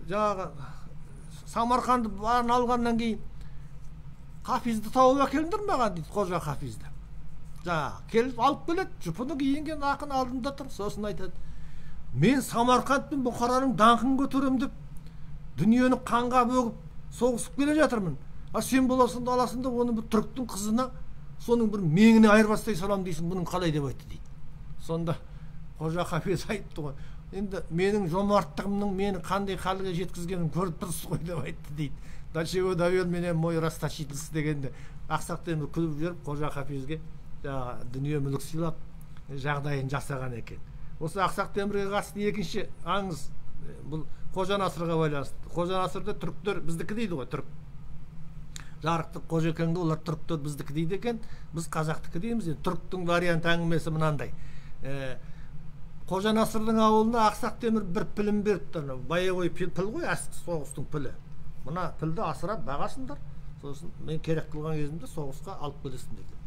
жаңағы Самарқанды барын алғаннан кейін Хафизді тауып әкеліңдер маған дейді, Қожа Хафизді. Жаңағы келіп алып келеді, жұпыны киінген ақын алдында тұр. Сосын айтады, мен Самарқанд пен Бұхараның даңқын көтеремін деп дүниені қанға бөгіп соғысып келе жатырмын. А сен боласың да аласың да оны бір түріктің қызына, соның бір меңіне айырбастай саламын дейсің, бұның қалай деп айтты дейді. Сонда Қожа Хафиз айтты ғой, енді менің жомарттығымның мені қандай халге жеткізгенін көріп тұрсыз ғой деп айтты дейді. До чего довел меня мой расточительство дегенде Ақсақ Темір күліп жіберіп Қожа Хафизге жаңағы дүние мүлік сыйлап жағдайын жасаған екен. Осы Ақсақ Темірге қатысты екінші аңыз бұл Қожа Насырға байланысты. Қожа Насырды түріктер біздікі дейді ғой, түрік. Жарықтық Қожекеңді олар түріктер біздікі дейді екен, біз қазақтікі дейміз. Енді түріктің вариант әңгімесі мынандай. Қожа Насырдың ауылына Ақсақ Темір бір пілін беріпті. Боевой піл ғой, соғыстың пілі. Мына пілді асырап бағасыңдар, Сосын мен керек қылған кезімде соғысқа алып келесіңдер деп.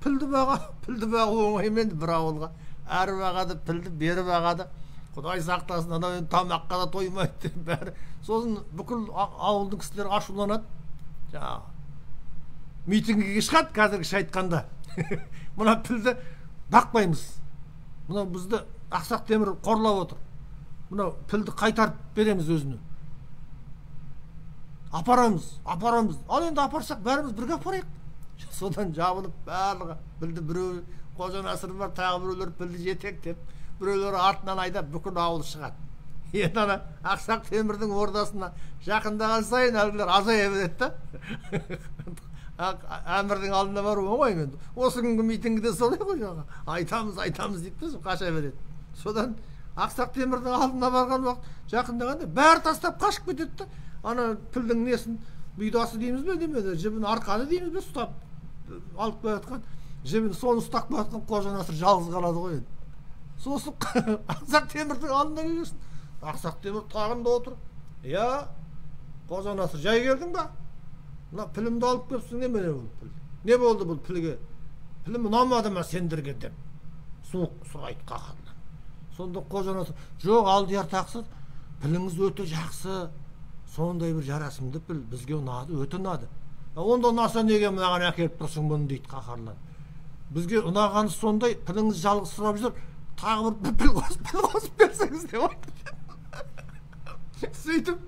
Пілді бағу оңай емес бір ауылға. Әрі бағады, пілді бері бағады. Құдай сақтасын, анау енді тамаққа да тоймайды деп бәрі. Сосын бүкіл ауылдың кісілері ашуланады. Жаңағы митингіге шығады қазіргіше айтқанда. Мына пілді бақпаймыз. Мынау бізді Ақсақ Темір қорлап отыр. Мынау пілді қайтарып береміз өзіне. Апарамыз, апарамыз. Ал енді апарсақ бәріміз бірге апарайық. Содан жабылып барлығы пілді біреу Қожа Насыр бар, тағы біреулер пілді жетектеп, біреулері артынан айдап бүкіл ауыл шығады. Енді ана Ақсақ Темірдің ордасына жақындаған сайын әлгілер азая береді да. Әмірдің алдына бару оңай енді. Осы күнгі митингіде солай ғой, жаңағы. Айтамыз, айтамыз дейді де, қаша береді. Содан Ақсақ Темірдің алдына барған уақыт жақындағанда бәрі тастап қашып кетеді да. Ана пілдің несін, бұйдасы дейміз бе, демеді, жібін арқаны дейміз бе, ұстап алып келе жатқан жібін, соны ұстап келе жатқан Қожа Насыр жалғыз қалады ғой енді. Сосын Ақсақ Темірдің алдына келесің. Ақсақ Темір тағында отыр. Я, Қожа Насыр, жай келдің ба? Мына пілімді алып келіпсің, немене бұл піл? Не болды бұл пілге? Пілім ұнамады ма сендерге деп суық сұрайды қаһарлы. Сонда Қожа Насыр, жоқ, алдияр тақсыр, піліңіз өте жақсы, сондай бір жарасымды піл, бізге ұнады, өте ұнады. Онда ұнаса неге мынаған әкеліп тұрсың бұны дейді қаһарланып. Бізге ұнағаны сондай, піліңіз жалғыз сұрап жүр, тағы бір піл қосып берсеңіз деп айтты. Сөйтіп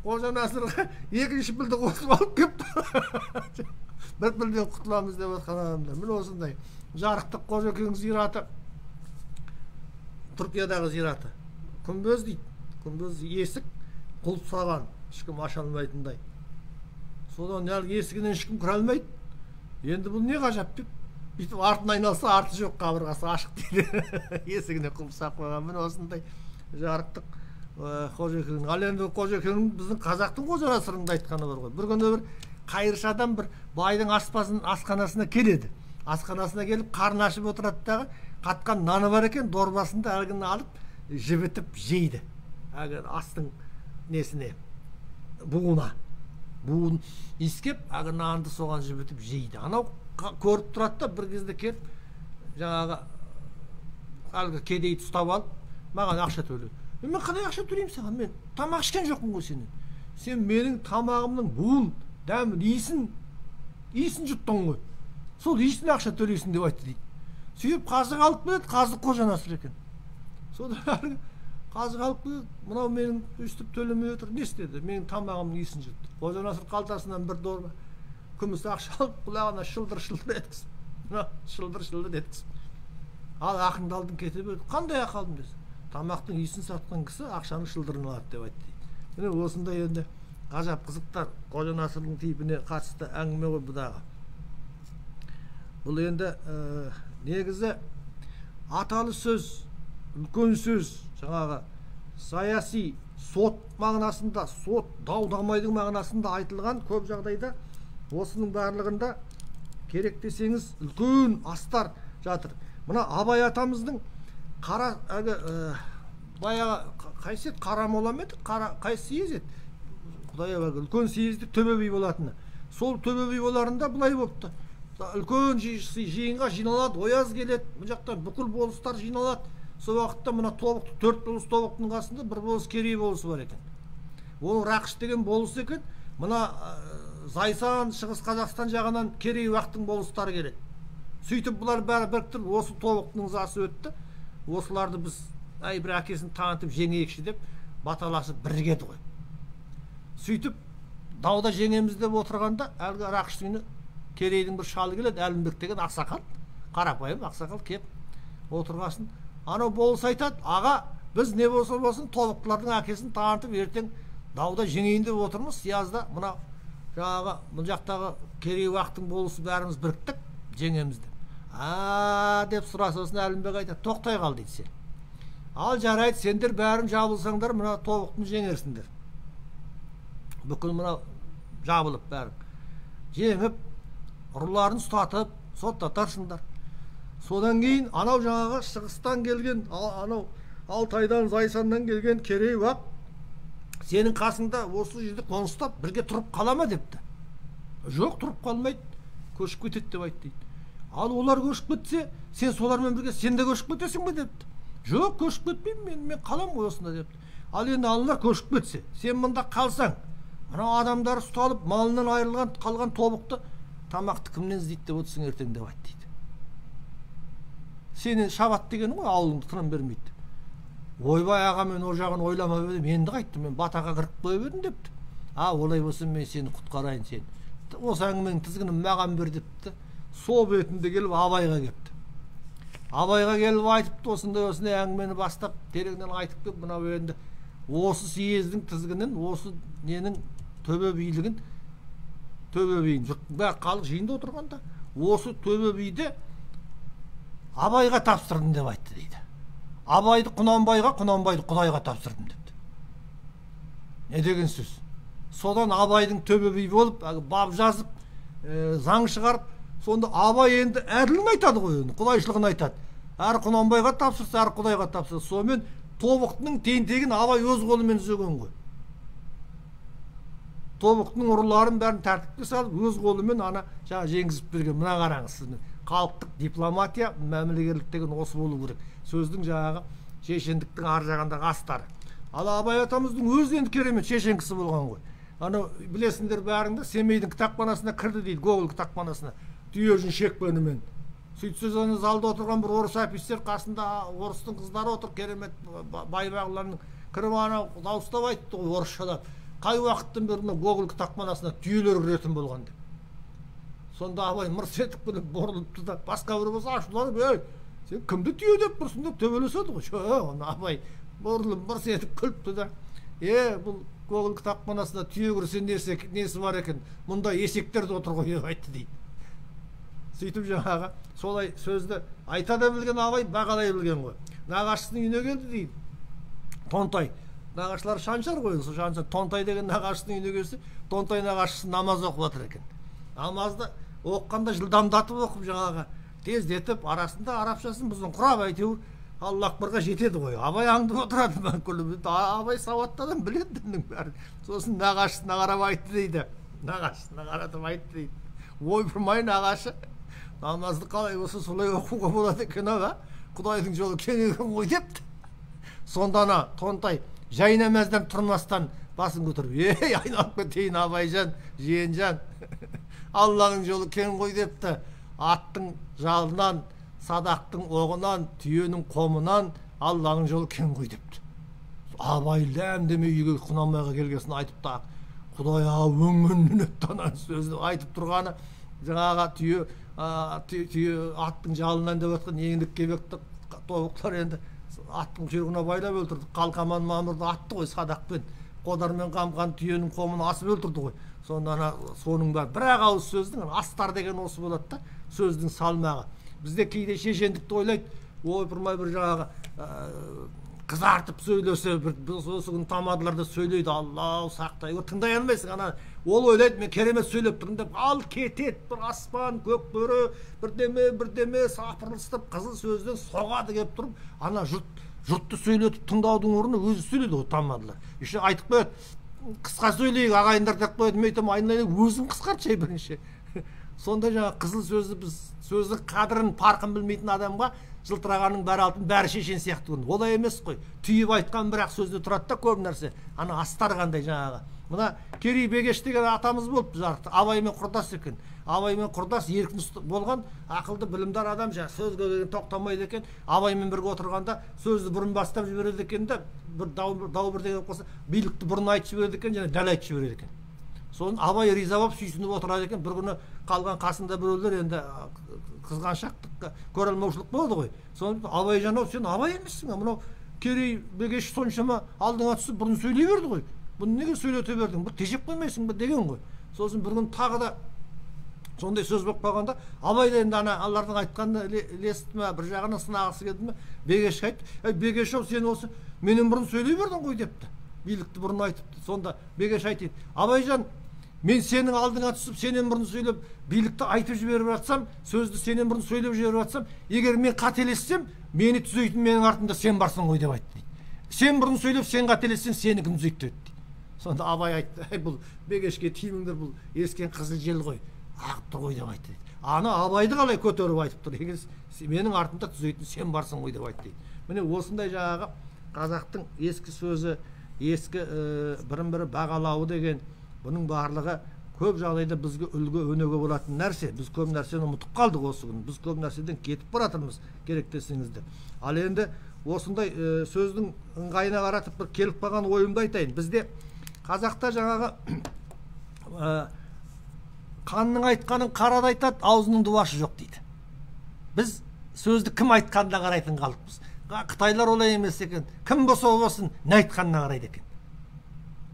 Қожа Насырға екінші пілді қосып алып келіпті. Бір пілден құтыламыз деп жатқан адамдар. Міне осындай жарықтық Қожекеңнің зираты, Түркиядағы зираты. Күмбез дейді. Күмбез есік құлып салған, ешкім аша алмайтындай. Содан әлгі есігінен ешкім кіре алмайды. Енді бұл не ғажап деп бүйтіп артын айналса, арты жоқ, қабырғасы ашық дейді. Есігіне құлып салып қойған. Міне осындай жарықтық Қожекең. Ал енді Қожекеңнің біздің қазақтың Қожа Насырының да айтқаны бар ғой. Бір күні бір қайыршы адам бір байдың асханасына келеді. Асханасына келіп қарны ашып отырады дағы, қатқан наны бар екен, дорбасында әлгіні алып жібітіп жейді. Әлгі астың несіне, буына. Буын иіскеп, әлгі нанды соған жібітіп жейді. Анау көріп тұрады да, бір кезде келіп жаңағы әлгі кедейді ұстап алып, маған ақша төле. Мен қалай ақша төлеймін саған? Мен тамақ ішкен жоқпын ғой сенен. Сен менің тамағымның буын, дәмін, иісін жұттың ғой. Сол иісіне ақша төлейсің деп айтты дейді. Сөйтіп қазық алып келеді, қазық Қожа Насыр екен. Содан әлгі қазық алып келеді, мынау менің өстіп төлемей отыр, не істеді? Менің тамағымның иісін жұтты. Қожа Насыр қалтасынан бір дорба күміс ақша алып, құлағына шылдыр-шылдыр еткізіп, мына шылдыр-шылдыр еткізіп. Ал ақыңды алдың, кете берді. Қандай ақы алдым десе, тамақтың иісін сатқан кісі ақшаның шылдырын алады деп айтты дейді. Міне осындай енді ғажап қызықтар Қожа Насырдың типіне қатысты әңгіме ғой бұдағы. Бұл енді негізі аталы сөз, үлкен сөз, жаңағы саяси сот мағынасында, сот дау-дамайдың мағынасында айтылған көп жағдайда осының барлығында керек десеңіз үлкен астар жатыр. Мына Абай атамыздың қара әлгі баяғы қайсы еді, Қарамола ма еді, қайсы съезд еді, құдай ау, үлкен съезде Төбе би болатыны. Сол Төбе би боларында былай болыпты. Үлкен жиынға жиналады, ояз келеді, мына жақтан бүкіл болыстар жиналады. Сол уақытта мына тобықты, 4 болыс тобықтың қасында бір болыс Керей болысы бар екен. Ол Рақыш деген болыс екен. Мына Зайсан, Шығыс Қазақстан жағынан Керей уақтың болыстары келеді. Сөйтіп бұлар бәрі біріктіріп, осы тобықтың ызасы өтті. Осыларды біз әй бір әкесін танытып жеңейікші деп баталасып бірігеді ғой. Сөйтіп дауда жеңеміз деп отырғанда әлгі Рақыштың үйіне Керейдің бір шалы келеді, Әлімбек деген ақсақал, қарапайым ақсақал келіп отырғасын, анау болыс айтады, аға, біз не болса болсын тобықтылардың әкесін танытып ертең дауда жеңейін деп отырмыз. Сиязда мына жаңағы мына жақтағы Керей уақтың болысы бәріміз біріктік, жеңеміз деп. А деп сұраса, сосын Әлімбек айтады, тоқтай қал дейді сен. Ал жарайды, сендер бәрін жабылсаңдар, мына тобықтыны жеңерсіңдер. Бүкіл мына жабылып бәрін жеңіп, ұрыларын ұстатып, соттатарсыңдар. Содан кейін анау жаңағы шығыстан келген, анау Алтайдан, Зайсаннан келген Керей уақ Сенің қасыңда осы жерде қоныстап бірге тұрып қала ма депті. Жоқ, тұрып қалмайды, көшіп кетеді деп айтты дейді. Ал олар көшіп кетсе, сен солармен бірге сен де көшіп кетесің бе депті. Жоқ, көшіп кетпеймін, мен қаламын ғой осында депті. Ал енді аналар көшіп кетсе, сен мында қалсаң, мына адамдар ұсталып, малынан айырылған қалған тобықты тамақты кімнен іздейді деп отырсың ертең деп айтты дейді. Сені шабат деген ғой, ауылыңды тыным бермейді. Ойбай аға, мен ол жағын ойламап едім, енді қайттым, мен батаға кіріп қойып едім депті. А, олай болса мен сені құтқарайын, сені. Осы әңгіменің тізгінін маған бер депті. Сол бетінде келіп Абайға кепті. Абайға келіп айтыпты, осындай осындай әңгімені бастап, тереңнен айтып келіп, мынау енді осы съездің тізгінін, осы ненің төбе билігін, төбе биін, жұрттың бәрі халық жиында отырғанда, осы төбе биді Абайға тапсырдым деп айтты дейді. Абайды Құнанбайға, Құнанбайды Құдайға тапсырдым депті. Не деген сөз? Содан Абайдың төбе би болып, бап жазып, заң шығарып, сонда Абай енді әділін айтады ғой, енді құдайшылығын айтады. Әрі Құнанбайға тапсырса, әрі Құдайға тапсырса. Сонымен тобықтының тентегін Абай өз қолымен түзеген ғой. Тобықтының ұрыларын бәрін тәртіпке салып, өз қолымен ана жаңа жеңгізіп берген. Мына қараңыз сіз, халықтық дипломатия, мәмілегерлік деген осы болу керек. Сөздің жаңағы шешендіктің ар жағындағы астары. Ал Абай атамыздың өзі енді керемет шешен кісі болған ғой. Анау білесіңдер бәріңді, Семейдің кітапханасына кірді дейді, Гоголь кітапханасына, түйе жүн шекпенімен. Сөйтсе ана залда отырған бір орыс офицер, қасында орыстың қыздары отыр, керемет бай-бағланның, кіріп анау дауыстап айтты ғой орысшалап. Қай уақыттан бері мына Гоголь кітапханасына түйелер кіретін болған деп. Сонда Абай мырс етіп келіп бұрылыпты да, басқа бір болса ашуланып, ей, сен кімді түйе деп тұрсың деп төбелеседі ғой. Жоқ, оны Абай бұрылып мырс етіп күліпті да, бұл Гоголь кітапханасына түйе кірсе несі бар екен, мұнда есектер де отыр ғой деп айтты дейді. Сөйтіп жаңағы солай сөзді айта да білген Абай, бағалай білген ғой. Нағашысының үйіне келді дейді. Тонтай. Нағашылар шаншар ғой, сол шаншар. Тонтай деген нағашысының үйіне келсе, Тонтай нағашысы намаз оқып жатыр екен. Намазды оқығанда жылдамдатып оқып жаңағы тездетіп, арасында арабшасын біздің құрап әйтеуір Алла акбарға жетеді ғой. Абай аңдып отырады, күліп. Абай сауатты адам, біледі діннің бәрін. Сосын нағашысына қарап айтты дейді. Нағашысына қаратып айтты дейді. Ойпырмай нағашы, намазды қалай болса солай оқуға болады екен аға, Құдайдың жолы кең екен ғой депті. Сонда ана Тонтай жай намаздан тұрмастан басын көтеріп, ей, айналып кетейін Абайжан, жиенжан, Алланың жолы кең ғой депті. Аттың жалынан, садақтың оғынан, түйенің қомынан Алланың жолы кең ғой депті. Абай ләм демей үйге Құнанбайға келгесін айтып та, Құдай ау, өңменнен өтті ананың сөзін айтып тұрғаны, жаңағы түйе аттың жалынан деп жатқан Еңлік Кебекті тобықтар енді аттың құйрығына байлап өлтірді. Қалқаман Мамырды атты ғой садақпен, қодармен қамқан түйенің қомын асып өлтірді ғой. Сонда ана соның бәрі бір-ақ ауыз сөздің астар деген осы болады да, сөздің салмағы. Бізде кейде шешендікті ойлайды, ойпырмай бір жаңағы қызартып сөйлесе, бір осы күні тамадылар да сөйлейді, Аллау сақтай, тыңдай алмайсың. Ана ол ойлайды, мен керемет сөйлеп тұрмын деп, ал кетеді бір аспан көк бөрі бірдеме бірдеме сапырылыстырып қызыл сөзден соғады келіп тұрып, ана жұртты сөйлетіп тыңдаудың орнына өзі сөйлейді ғой тамадылар. Еще айтып қояды, қысқа сөйлейік ағайындар деп қояды, мен айтамын, айналайын өзің қысқартшы бірінші. Сонда жаңа қызыл сөзді біз сөздің қадірін, парқын білмейтін адамға жылтырағанның бәрі алтын, бәрі шешен сияқты көрінеді. Олай емес қой. Түйіп айтқан бірақ сөзде тұрады да көп нәрсе. Ана астар қандай жаңағы. Мына Керей Бегеш деген атамыз болыпты жарықтық. Абаймен құрдас екен. Абаймен құрдас еркін болған ақылды білімдар адам, жаңа сөзге келген тоқтамайды екен. Абаймен бірге отырғанда сөзді бұрын бастап жібереді екен де, бір дау бірдеңе болып қалса, билікті бұрын айтып жібереді екен және дәл айтып жібереді екен. Соны Абай риза болып сүйсініп отырады екен. Бір күні қалған қасында біреулер енді қызғаншақтыққа көре алмаушылық болды ғой. Соны Абайжан ау, сен Абай емессің, мынау Керей Бегеш соншама алдыңа түсіп бұрын сөйлей берді ғой. Бұны неге сөйлете бердің? Бір тежеп қоймайсың ба деген ғой. Сосын бір күні тағы да сондай сөз болып қалғанда Абай да енді ана алардың айтқанына ілесті ме, бір жағынан сынағысы келді ме, Бегешке айтты, әй Бегеш ау, сен осы менен бұрын сөйлей бердің ғой депті. Билікті бұрын айтыпты. Сонда Бегеш айтады, Абайжан, мен сенің алдыңа түсіп, сенен бұрын сөйлеп, билікті айтып жіберіп жатсам, сөзді сенен бұрын сөйлеп жіберіп жатсам, егер мен қателессем, мені түзейтін менің артымда сен барсың ғой деп айтты дейді. Сен бұрын сөйлеп, сен қателессең, сені кім түзейді деді. Сонда Абай айтты, әй бұл бегешке тимеңдер, бұл ескен қызыл жел ғой, ағып тұр ғой деп айтты дейді. Ана Абайды қалай көтеріп айтып тұр, егер менің артымда түзейтін сен барсың ғой деп айтты дейді. Міне осындай жаңағы қазақтың ескі сөзі, ескі бірін бірі бағалауы деген, бұның барлығы көп жағдайда бізге үлгі өнеге болатын нәрсе. Біз көп нәрсені ұмытып қалдық осы күні. Біз көп нәрседен кетіп баратырмыз, керек десеңіздер. Ал енді осындай сөздің ыңғайына қаратып бір келіп қалған ойымды айтайын. Бізде қазақта жаңағы қанның айтқанын қарада айтады, аузының дуашы жоқ дейді. Біз сөзді кім айтқанына қарайтын халықпыз. Қытайлар олай емес екен. Кім болса болсын, не айтқанына қарайды екен.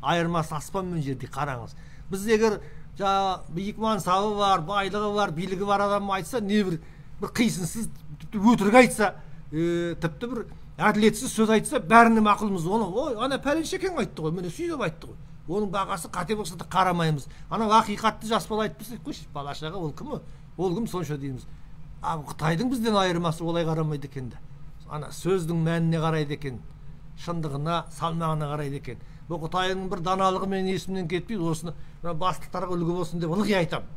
Айырмасы аспан мен жердей, қараңыз. Біз егер жаңа биік мансабы бар, байлығы бар, билігі бар адам айтса, не бір қисынсыз, тіпті өтірік айтса, тіпті бір әділетсіз сөз айтса, бәріне мақұлмыз. Оны, ой, ана пәленшекең айтты ғой, міне сөйтіп айтты ғой. Оның бағасы қате болса да қарамаймыз. Ана ақиқатты жас бала айтып берсе, қойшы, бала шаға ол кім? Ол кім сонша дейміз. А Қытайдың бізден айырмасы олай қарамайды екен де. Ана сөздің мәніне қарайды екен, шындығына, салмағына қарайды екен. Бұл Қытайдың бір даналығы менің есімнен кетпейді, осыны бастықтарға үлгі болсын деп ылғи айтамын.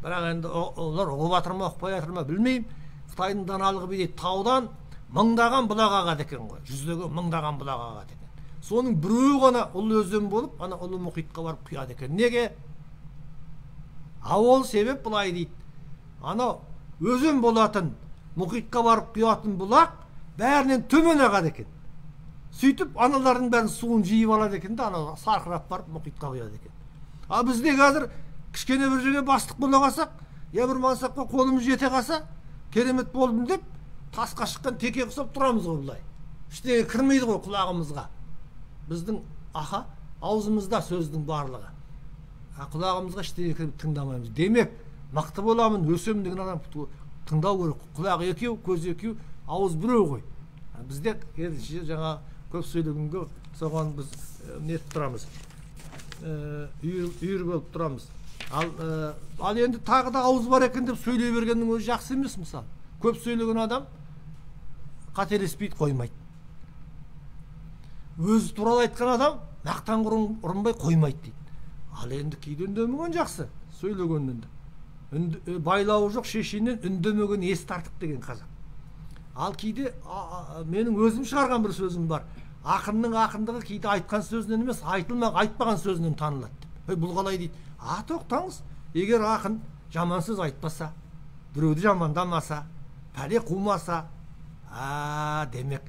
Бірақ енді олар ұғып жатыр ма, ұқпай жатыр ма білмеймін. Қытайдың даналығы бүйтеді, таудан мыңдаған бұлақ ағады екен ғой, жүздеген мыңдаған бұлақ ағады екен. Соның біреуі ғана ұлы өзен болып, ана ұлы мұхитқа барып құяды екен. Неге? А ол себеп былай дейді. Анау өзен болатын, мұхитқа барып құятын бұлақ бәрінен төмен ағады екен. Сөйтіп аналардың бәрін суын жиып алады екен де, анау сарқырап барып мұхитқа құяды екен. Ал бізде қазір кішкене бір жерге бастық бола қалсақ, я бір мансапқа қолымыз жете қалса, керемет болдым деп тасқа шыққан теке құсап тұрамыз ғой былай. Ештеңе кірмейді ғой құлағымызға. Біздің аха аузымызда сөздің барлығы. А құлағымызға ештеңе кіріп тыңдамаймыз. Демек, мықты боламын, өсемін деген адам тыңдау керек. Құлағы екеу, көзі екеу, ауыз біреу ғой. Бізде керісінше жаңа көп сөйлегенге соған біз нетіп тұрамыз. Үйір болып тұрамыз. Ал енді тағы да ауыз бар екен деп сөйлей бергеннің өзі жақсы емес мысалы. Көп сөйлеген адам қателеспейді, қоймайды. Өзі туралы айтқан адам мақтанға ұрынбай қоймайды дейді. Ал енді кейде үндемеген жақсы, сөйлегеннен де. Байлауы жоқ шешеннен үндемеген ес тартық деген қазақ. Ал кейде менің өзім шығарған бір сөзім бар. Ақынның ақындығы кейде айтқан сөзінен емес, айтпаған сөзінен танылады деп. Бұл қалай дейді? А, тоқтаңыз. Егер ақын жаман сөз айтпаса, біреуді жамандамаса, пәле қумаса, а, демек,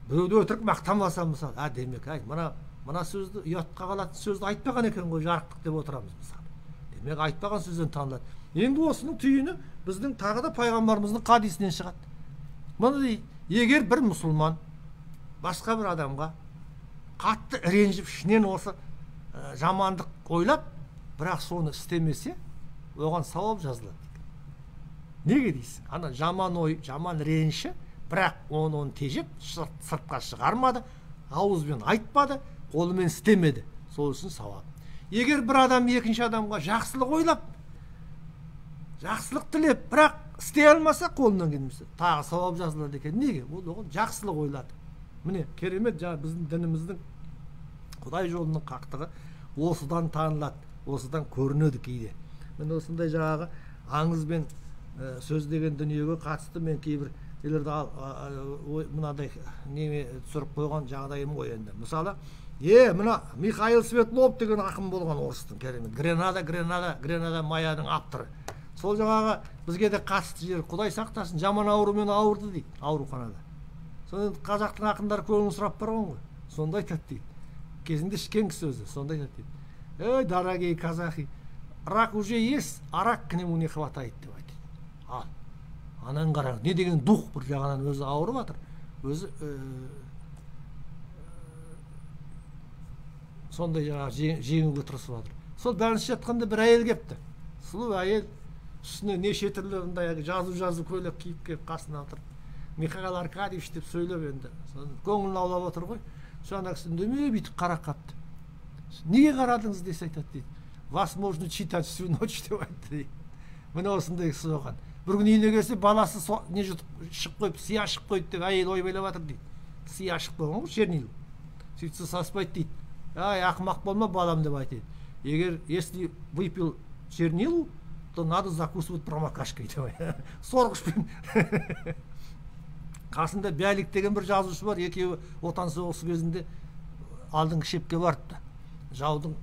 біреуді өтірік мақтамаса мысалы, а, демек, ай, мына сөзді ұятқа қалатын сөзді айтпаған екен ғой, жарықтық деп отырамыз мысалы. Демек, айтпаған сөзден танылады. Енді осының түйіні біздің тағы да пайғамбарымыздың хадисінен шығады. Мына дейді, егер бір мұсылман басқа бір адамға қатты ренжіп, ішінен осы жамандық ойлап, бірақ соны істемесе, оған сауап жазылады. Неге дейсің? Ана жаман ой, жаман реніші, бірақ оны тежеп, сыртқа шығармады, ауызбен айтпады, қолымен істемеді. Сол үшін сауап. Егер бір адам екінші адамға жақсылық ойлап, жақсылық тілеп, бірақ істей алмаса, қолынан келмесе, тағы сауап жазылады екен. Неге? Ол оған жақсылық ойлады. Міне, керемет, жаңа біздің дініміздің Құдай жолының қақтығы осыдан танылады, осыдан көрінеді кейде. Міне осындай жаңағы аңыз бен сөз деген дүниеге қатысты мен кейбір нелерді мынадай неме түсіріп қойған жағдайым ғой енді. Мысалы, мына Михаил Светлов деген ақын болған орыстың керемет. Гренада, Гренада, Гренада Маяның авторы. Сол жаңағы бізге де қатысты жер, Құдай сақтасын, жаман аурумен ауырды дейді ауруханада. Сонда қазақтың ақындары көңілін сұрап барған ғой. Сонда айтады дейді. Кезінде ішкен кісі өзі, сонда айтады дейді. Эй, дорогие казахи, рак уже есть, а рак к нему не хватает деп айтады. Ал, анан қараңыз, не деген дух, бір жағынан өзі ауырып жатыр. Өзі сондай жаңағы жеңуге тырысып жатыр. Сол бәрінше жатқанда бір әйел кепті. Сұлу әйел, үстіне неше түрлі мындай жазу-жазу көйлек киіп келіп қасына отырып, Михаил Аркадьевич деп сөйлеп енді. Көңілін аулап отыр ғой. Сол ана кісі үндемей бүйтіп қарап қапты. Неге қарадыңыз десе айтады дейді. Вас можно читать всю ночь деп айтты дейді. Міне осындай кісі болған. Бір күні үйіне келсе, баласы не жұтып шығып қойып, сия шығып қойды деп әйел ойбайлап жатыр дейді. Сия шығып қойған ғой, чернил. Сөйтсе саспайды дейді. Ай, ақымақ болма, балам, деп айтады. Егер, если выпил чернилу, то надо закусывать промокашкой деп, сорғышпен. Қасында Бялик деген бір жазушы бар. Екеуі Отан соғысы кезінде алдыңғы шепке барыпты. Жаудың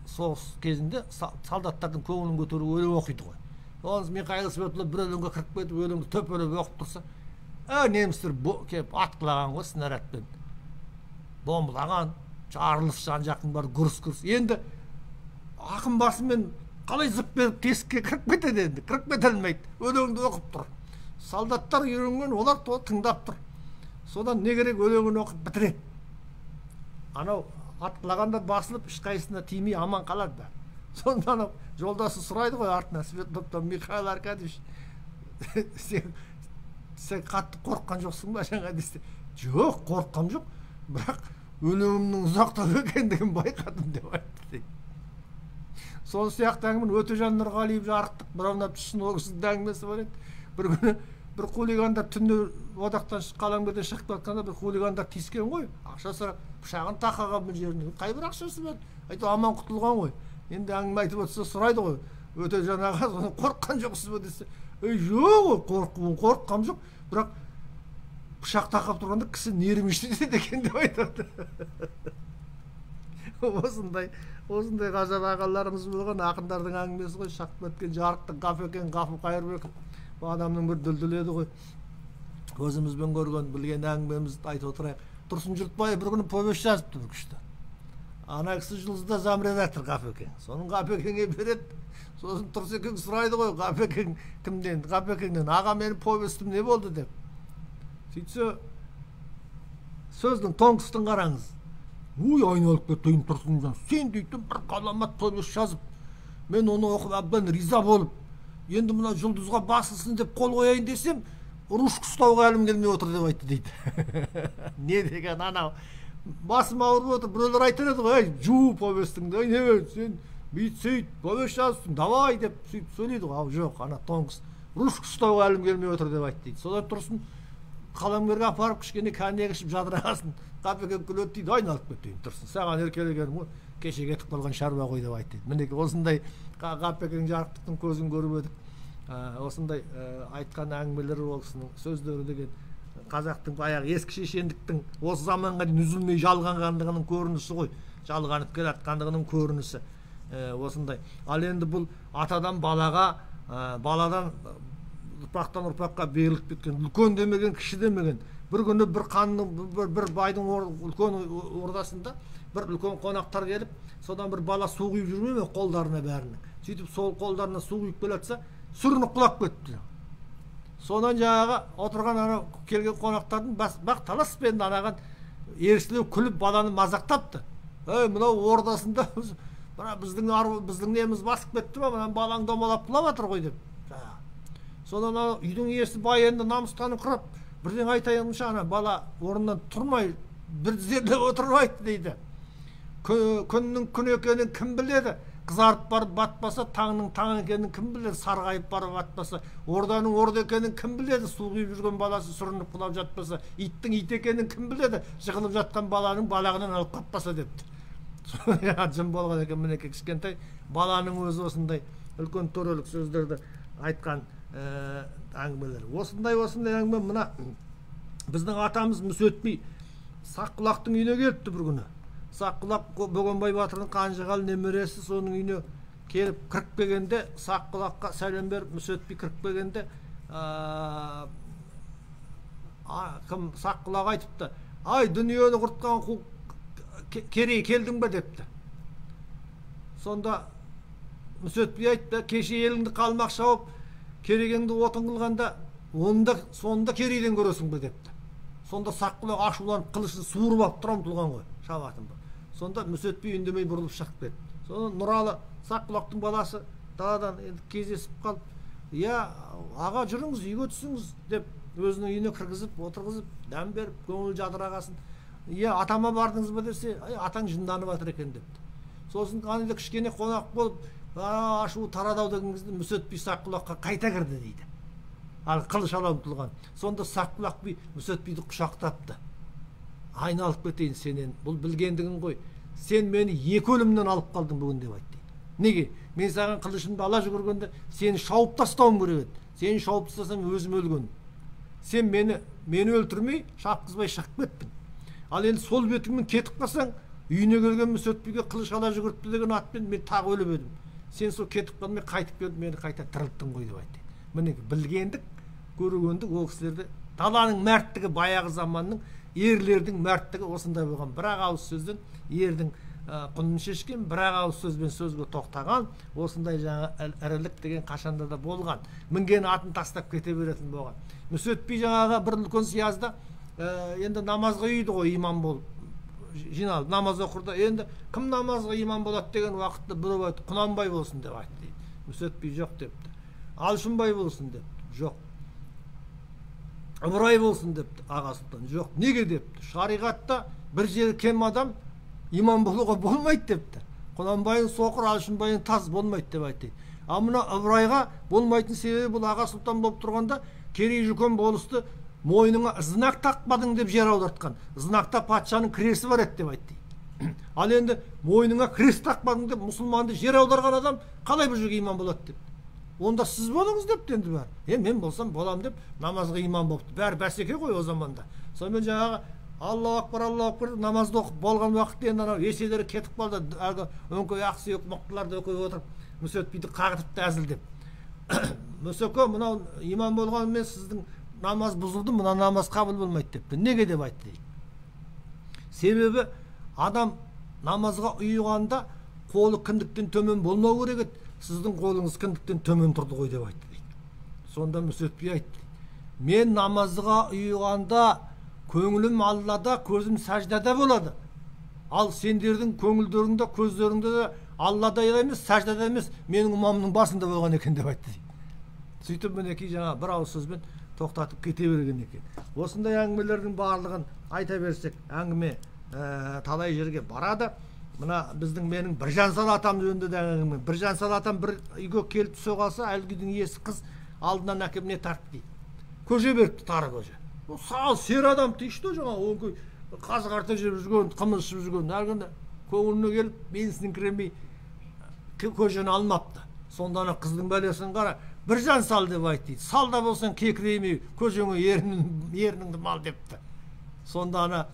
соғыс кезінде солдаттардың көңілін көтеру өлең оқиды ғой. Соны Михаил Светлов бір өлеңге кіріп кетіп, өлеңді төпелеп оқып тұрса, немістер келіп атқылаған ғой, снарядпен бомбалаған, жарылыс, жан жақтың бәрі гүрс гүрс. Енді ақын басымен қалай зып беріп тесікке кіріп кетеді? Енді кіріп кете алмайды, өлеңді оқып тұр. Солдаттар үйренген, олар тыңдап тұр. Содан не керек, өлеңін оқып бітіреді, анау атқылағандар басылып, ешқайсысына тимей аман қалады бәрі. Сонда анау жолдасы сұрайды ғой артынан Светловтан: «Михаил Аркадьевич, сен қатты қорыққан жоқсың ба жаңа?» — десе, «Жоқ, қорыққам жоқ, бірақ өлеңімнің ұзақтау екендігін байқадым», — деп айтты дейді. Сол сияқты әңгіме Өтежан Нұрғалиев жарықтық бір аунап түссін, ол кісінің де әңгімесі бар еді. Бір күні бір хулигандар түнде одақтан, қаламгерден шығып жатқанда бір хулигандар тиіскен ғой, ақша сұрап, пышағын тақаған бір жеріне. Қай бір ақшасы бар, әйтеуір аман құтылған ғой. Енді әңгіме айтып отырса, сұрайды ғой: «Өтежан аға, соны қорыққан жоқсыз ба?» — десе, «Ей, жоқ, қорыққам жоқ, бірақ пышақ тақап тұрғанда кісі нервничать етеді екен», — деп айтады. Осындай ғажап ағаларымыз болған. Ақындардың әңгімесі ғой. Шақып кеткен жарықтық Ғафекең, Ғафу Қайырбеков, бұл адамның бір дүлдүлі еді ғой. Көзімізбен көрген, білген әңгімемізді айтып отырайық. Тұрсын Жұртбаев бір күні повесть жазыпты бір күшті. Ана кісі Жұлдызда замредактор Ғафекең. Соның Ғафекеңе береді. Сосын Тұрсекең сұрайды ғой Ғафекең кімден, Ғафекеңнен: «Аға, менің повестім не болды?» — деп. Сөйтсе, сөздің тонкостын қараңыз: «Ой, айналып кетейін, Тұрсынжан, сен дейтін бір ғаламат повесть жазып, мен оны оқып әбден риза болып, енді мына Жұлдызға басылсын деп қол қояйын десем, ручка ұстауға әлім келмей отыр», — деп айтты дейді. Не деген анау, басым ауырып отыр. Біреулер айтар еді ғой: «Ей, жу повестіңді, ей, не сен бүйт сөйт повесть жазыпсың, давай», — деп сөйтіп сөйлейді ғой. Ал жоқ, ана тонкость: «Ручка ұстауға әлім келмей отыр», — деп айтты дейді. Содан Тұрсын қаламгерге апарып, кішкене коньяк ішіп жадырағасын, Ғафекең күледі дейді: «Айналып кетейін, Тұрсын, саған еркелегенім ғой, кеше кетіп қалған шаруа ғой», — деп айтты дейді. Мінекей, осындай Ғафекең жарықтықтың көзін көріп едік. Осындай айтқан әңгімелері, ол кісінің сөздері деген қазақтың баяғы ескі шешендіктің осы заманға дейін үзілмей жалғанғандығының көрінісі ғой, жалғанып келе жатқандығының көрінісі осындай. Ал енді бұл атадан балаға, баладан ұрпақтан ұрпаққа беріліп кеткен, үлкен демеген, кіші демеген. Бір күні бір ханның бір байдың үлкен ордасында бір үлкен қонақтар келіп, содан бір бала су құйып жүрмей ме қолдарына бәрінің. Сөйтіп сол қолдарына су құйып келе жатса, сүрініп құлап кетті. Содан жаңағы отырған анау келген қонақтардың бақталаспен анаған ерсілеу күліп, баланы мазақтапты: «Ей, мынау ордасында мына біздің неміз басып кетті ма, мына балаң домалап құлап жатыр ғой», — деп. Содан анау үйдің иесі бай енді намыстаныңқырап, бірдеңе айтайынша, ана бала орнынан тұрмай, бір тізерлеп отырып айтты дейді: «Күннің күн екенін кім біледі, қызарып барып батпаса, таңның таң екенін кім біледі, сарғайып барып атпаса, орданың орда екенін кім біледі, су құйып жүрген баласы сүрініп құлап жатпаса, иттің ит екенін кім біледі, жығылып жатқан баланың балағынан алып қаппаса», — депті. Жын болған екен. Мінекей, кішкентай баланың өзі осындай үлкен төрелік сөздерді айтқан әңгімелер. Осындай әңгіме. Мына біздің атамыз Мүсет би Саққұлақтың үйіне келіпті бір күні. Саққұлақ Бөгенбай батырдың қанжығалы немересі. Соның үйіне келіп кіріп келгенде, Саққұлаққа сәлем беріп, Мүсет би кіріп келгенде, кім, Саққұлақ айтыпты: «Ай, дүниені құртқан қу Керей, келдің бе?» — депті. Сонда Мүсет би айтты: «Кеше еліңді қалмақ шауып, керегеңді отын қылғанда, онда сонда Керейден көресің бе?» — депті. Сонда Саққұлақ ашуланып, қылышын суырып алып тұра ұмтылған ғой, шабатын. Сонда Мүсет би үндемей бұрылып шығып кетті. Содан Нұралы, Саққұлақтың баласы, даладан енді кездесіп қалып: «Иә, аға, жүріңіз, үйге түсіңіз», — деп өзінің үйіне кіргізіп, отырғызып, дәм беріп, көңіл жадырағасын: «Иә, атама бардыңыз ба?» — десе, «Ай, атаң жынданып жатыр екен», — депті. Сосын ана кішкене қонақ болып, ашуы тарады ау деген кезде, Мүсет би Саққұлаққа қайта кірді дейді, ал қылыш ала ұмтылған. Сонда Саққұлақ би Мүсет биді құшақтапты: «Айналып кетейін сенен, бұл білгендігің ғой. Сен мені екі өлімнен алып қалдың бүгін деп айтты дейді. Неге? Мен саған қылышымды ала жүгіргенде сені шауып тастауым керек еді. Сені шауып тастасам өзім өлген. Сен мені өлтірмей, шапқызбай шығып кеттің. Ал енді сол бетіңмен кетіп қалсаң, үйіне келген Мүсет биге қылыш ала жүгіртті деген атпен мен тағы өліп едім. Сен сол кетіп қалмай қайтып келіп мені қайта тірілттің ғой деп айтты. Міне білгендік, көргендік ол кісілерді даланың мәрттігі, баяғы заманның ерлердің мәрттігі осындай болған. Бір ақ ауыз сөзден ердің құнын шешкен, бір ақ ауыз сөзбен сөзге тоқтаған, осындай жаңа ірілік деген қашанда да болған. Мінген атын тастап кете беретін болған. Мүсет би жаңағы бір үлкен сиязда енді намазға үйді ғой, имам болып жиналып намаз оқырда. Енді кім намазға имам болады деген уақытта біреу айтты, Құнанбай болсын деп айтты дейді. Мүсет би жоқ депті. Алшынбай болсын депті. Жоқ. Ыбырай болсын депті аға сұлтан. Жоқ. Неге депті? Шариғатта бір жері кем адам имам болуға болмайды депті. Құнанбайың соқыр, Алшынбайың таз, болмайды деп айтты. Ал мына Ыбырайға болмайтын себебі, бұл аға сұлтан болып тұрғанда Керей Жүкен болысты мойныңа знак тақпадың деп жер аудартқан. Знакта патшаның кресі бар еді деп айтты. Ал енді мойныңа крест тақпадың деп мұсылманды жер аударған адам қалай бұл жерге имам болады деп. Онда сіз болыңыз депті енді бәрі. Мен болсам болам деп намазға имам болыпты. Бәрі бәсеке ғой о заманда. Сонымен жаңағы Аллаху акбар, Аллаху акбар деп намазды оқып болған уақытта енді анау еселері кетіп қалды. Әлгі өңкей ақсүйек мықтыларды өкей отырып Мүсет биді қағытыпты әзілдеп. Мүсеке, мынау имам болғанымен сіздің намаз бұзылды, мына намаз қабыл болмайды депті. Неге деп айтты дейді. Себебі адам намазға ұйығанда қолы кіндіктен төмен болмау керек еді. Сіздің қолыңыз кіндіктен төмен тұрды ғой деп айтты дейді. Сонда Мүсет би айтты: мен намазға ұйығанда көңілім Аллада, көзім сәждада болады. Ал сендердің көңілдеріңде, көздеріңде де Аллада емес, сәждада емес, менің имамның басында болған екен деп айтты дейді. Сөйтіп мінекей жаңа бір ауыз сөзбен тоқтатып кете берген екен. Осындай әңгімелердің барлығын айта берсек, әңгіме талай жерге барады. Мына біздің менің Біржан сал атам жөнінде де әңгіме. Біржан сал атам бір үйге келіп түсе қалса, әлгі үйдің иесі қыз алдынан әкеп не тартты дейді. Көже беріпті, тары көже. Сал сері адам дейді жаңа, өңкей қазы қарта жеп жүрген, қымыз ішіп жүрген. Әлгінде көңіліне келіп, менсініңкіремей көжені алмапты. Сонда ана қыздың бәлесін қара, Біржан сал деп айтты дейді. Сал да болсаң кекіреймей, көжеңе ерніңді мал депті. Сонда ана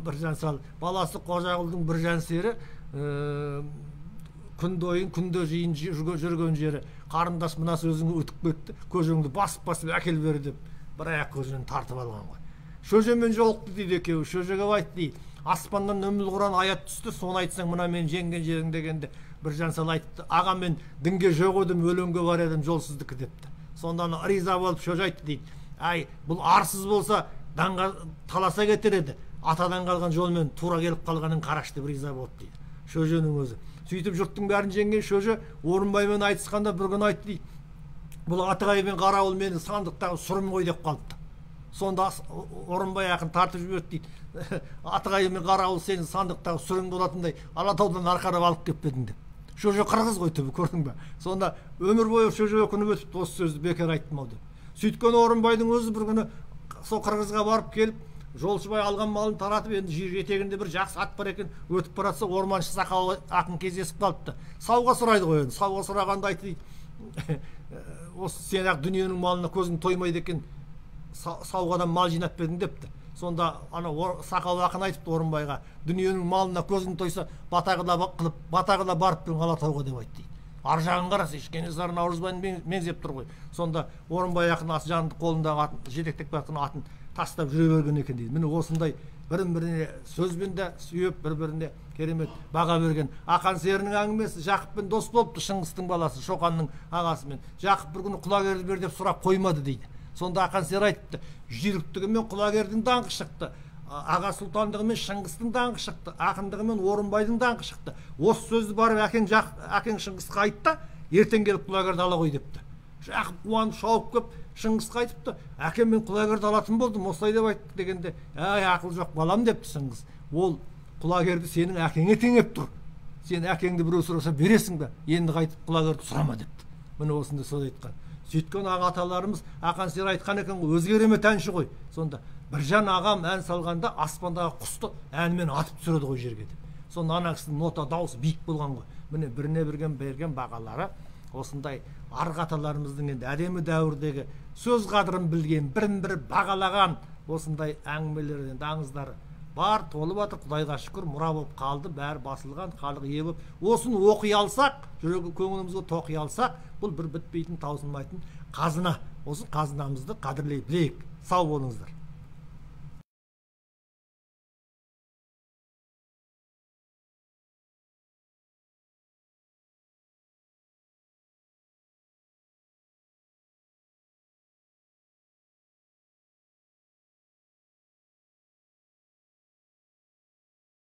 Біржан сал, баласы Қожағұлдың Біржан сері күнде ойын, күнде жиын жүрген жері. Қарындас, мына сөзің өтіп кетті, көжеңді басып-басып әкел бер деп бір аяқ көжені тартып алған ғой. Шөжемен жолықты дейді екеуі. Шөжеге айтты дейді, аспаннан Үммүл Құран аят түсті, соны айтсаң мына мен жеңген жерің дегенде Біржан сал айтты, аға мен дінге жоқ едім, өлеңге бар едім, жолсыздікі депті. Сонда риза болып шөже айтты дейді, әй бұл арсыз болса даңға таласа кетер еді, атадан қалған жолмен тура келіп қалғанын қарашы деп риза болды дейді шөженің өзі. Сөйтіп жұрттың бәрін жеңген шөже Орынбаймен айтысқанда бір күні айтты дейді, бұл Атығай мен Қарауыл мені сандықтағы сұрым ғой деп қалыпты. Сонда Орынбай ақын тартып жіберді дейді, Атығай мен Қарауыл сенің сандықтағы сүрің болатындай Алатаудан арқалап алып келіп едің деп. Шөже қырғыз ғой түбі, көрдің бе? Сонда өмір бойы шөже өкініп өтіпті, осы сөзді бекер айттым ау деп. Сөйткен Орынбайдың өзі бір күні сол қырғызға барып келіп, жолшыбай алған малын таратып, енді жер етегінде бір жақсы ат бар екен, өтіп бара жатса орманшы сақал ақын кездесіп қалыпты. Сауға сұрайды ғой енді. Сауға сұрағанда айтты дейді, осы сен ақ дүниенің малына көзің тоймайды екен, сауғадан мал жинап бердің депті. Сонда ана сақал ақын айтыпты Орынбайға, дүниенің малына көзің тойса бата қыла барып тұрың Алатауға деп айтты дейді. Ар жағын қараса, Кенесары Наурызбайын меңзеп тұр ғой. Сонда Орынбай ақын жанды қолындағы атын, жетектеп бара жатқан атын тастап жүре берген екен дейді. Міне осындай бірін-біріне сөзбен де сүйеп, бір-біріне керемет баға берген. Ақан серінің әңгімесі, Жақыппен дос болыпты Шыңғыстың баласы, Шоқанның ағасымен. Жақып бір күні Құлагерді бер деп сұрап қоймады дейді. Сонда Ақан сері айтыпты, жүйріктігімен Құлагердің даңқы шықты, аға сұлтандығымен Шыңғыстың даңқы шықты, ақындығымен Орынбайдың даңқы шықты. Осы сөзді барып әкең Шыңғысқа айтты, ертең келіп Құлагерді ала қой депті. Жақып қуанып шауып кеп Шыңғысқа айтыпты, әкем мен Құлагерді алатын болдым, осылай деп айтты дегенде, әй ақыл жоқ балам депті Шыңғыс. Ол Құлагерді сенің әкеңе теңеп тұр. Сен әкеңді біреу сұраса бересің бе? Енді қайтып Құлагерді сұрама депті. Міне осындай сөз айтқан. Сөйткен аға аталарымыз Ақан сері айтқан екен ғой, өзге керемет әнші ғой. Сонда Біржан ағам ән салғанда аспандағы құсты әнімен атып түсіреді ғой жерге деп. Сонда ана кісінің нота дауысы биік болған ғой. Міне, біріне берген бағалары осындай. Арғы аталарымыздың енді әдемі дәуірдегі сөз қадірін білген, бірін бірі бағалаған осындай әңгімелер, енді аңыздар бар, толып жатыр. Құдайға шүкір, мұра болып қалды, бәрі басылған, халық ие болып, осыны оқи алсақ, жүрегі көңілімізге тоқи алсақ, бұл бір бітпейтін, таусылмайтын қазына. Осы қазынамызды қадірлей білейік. Сау болыңыздар.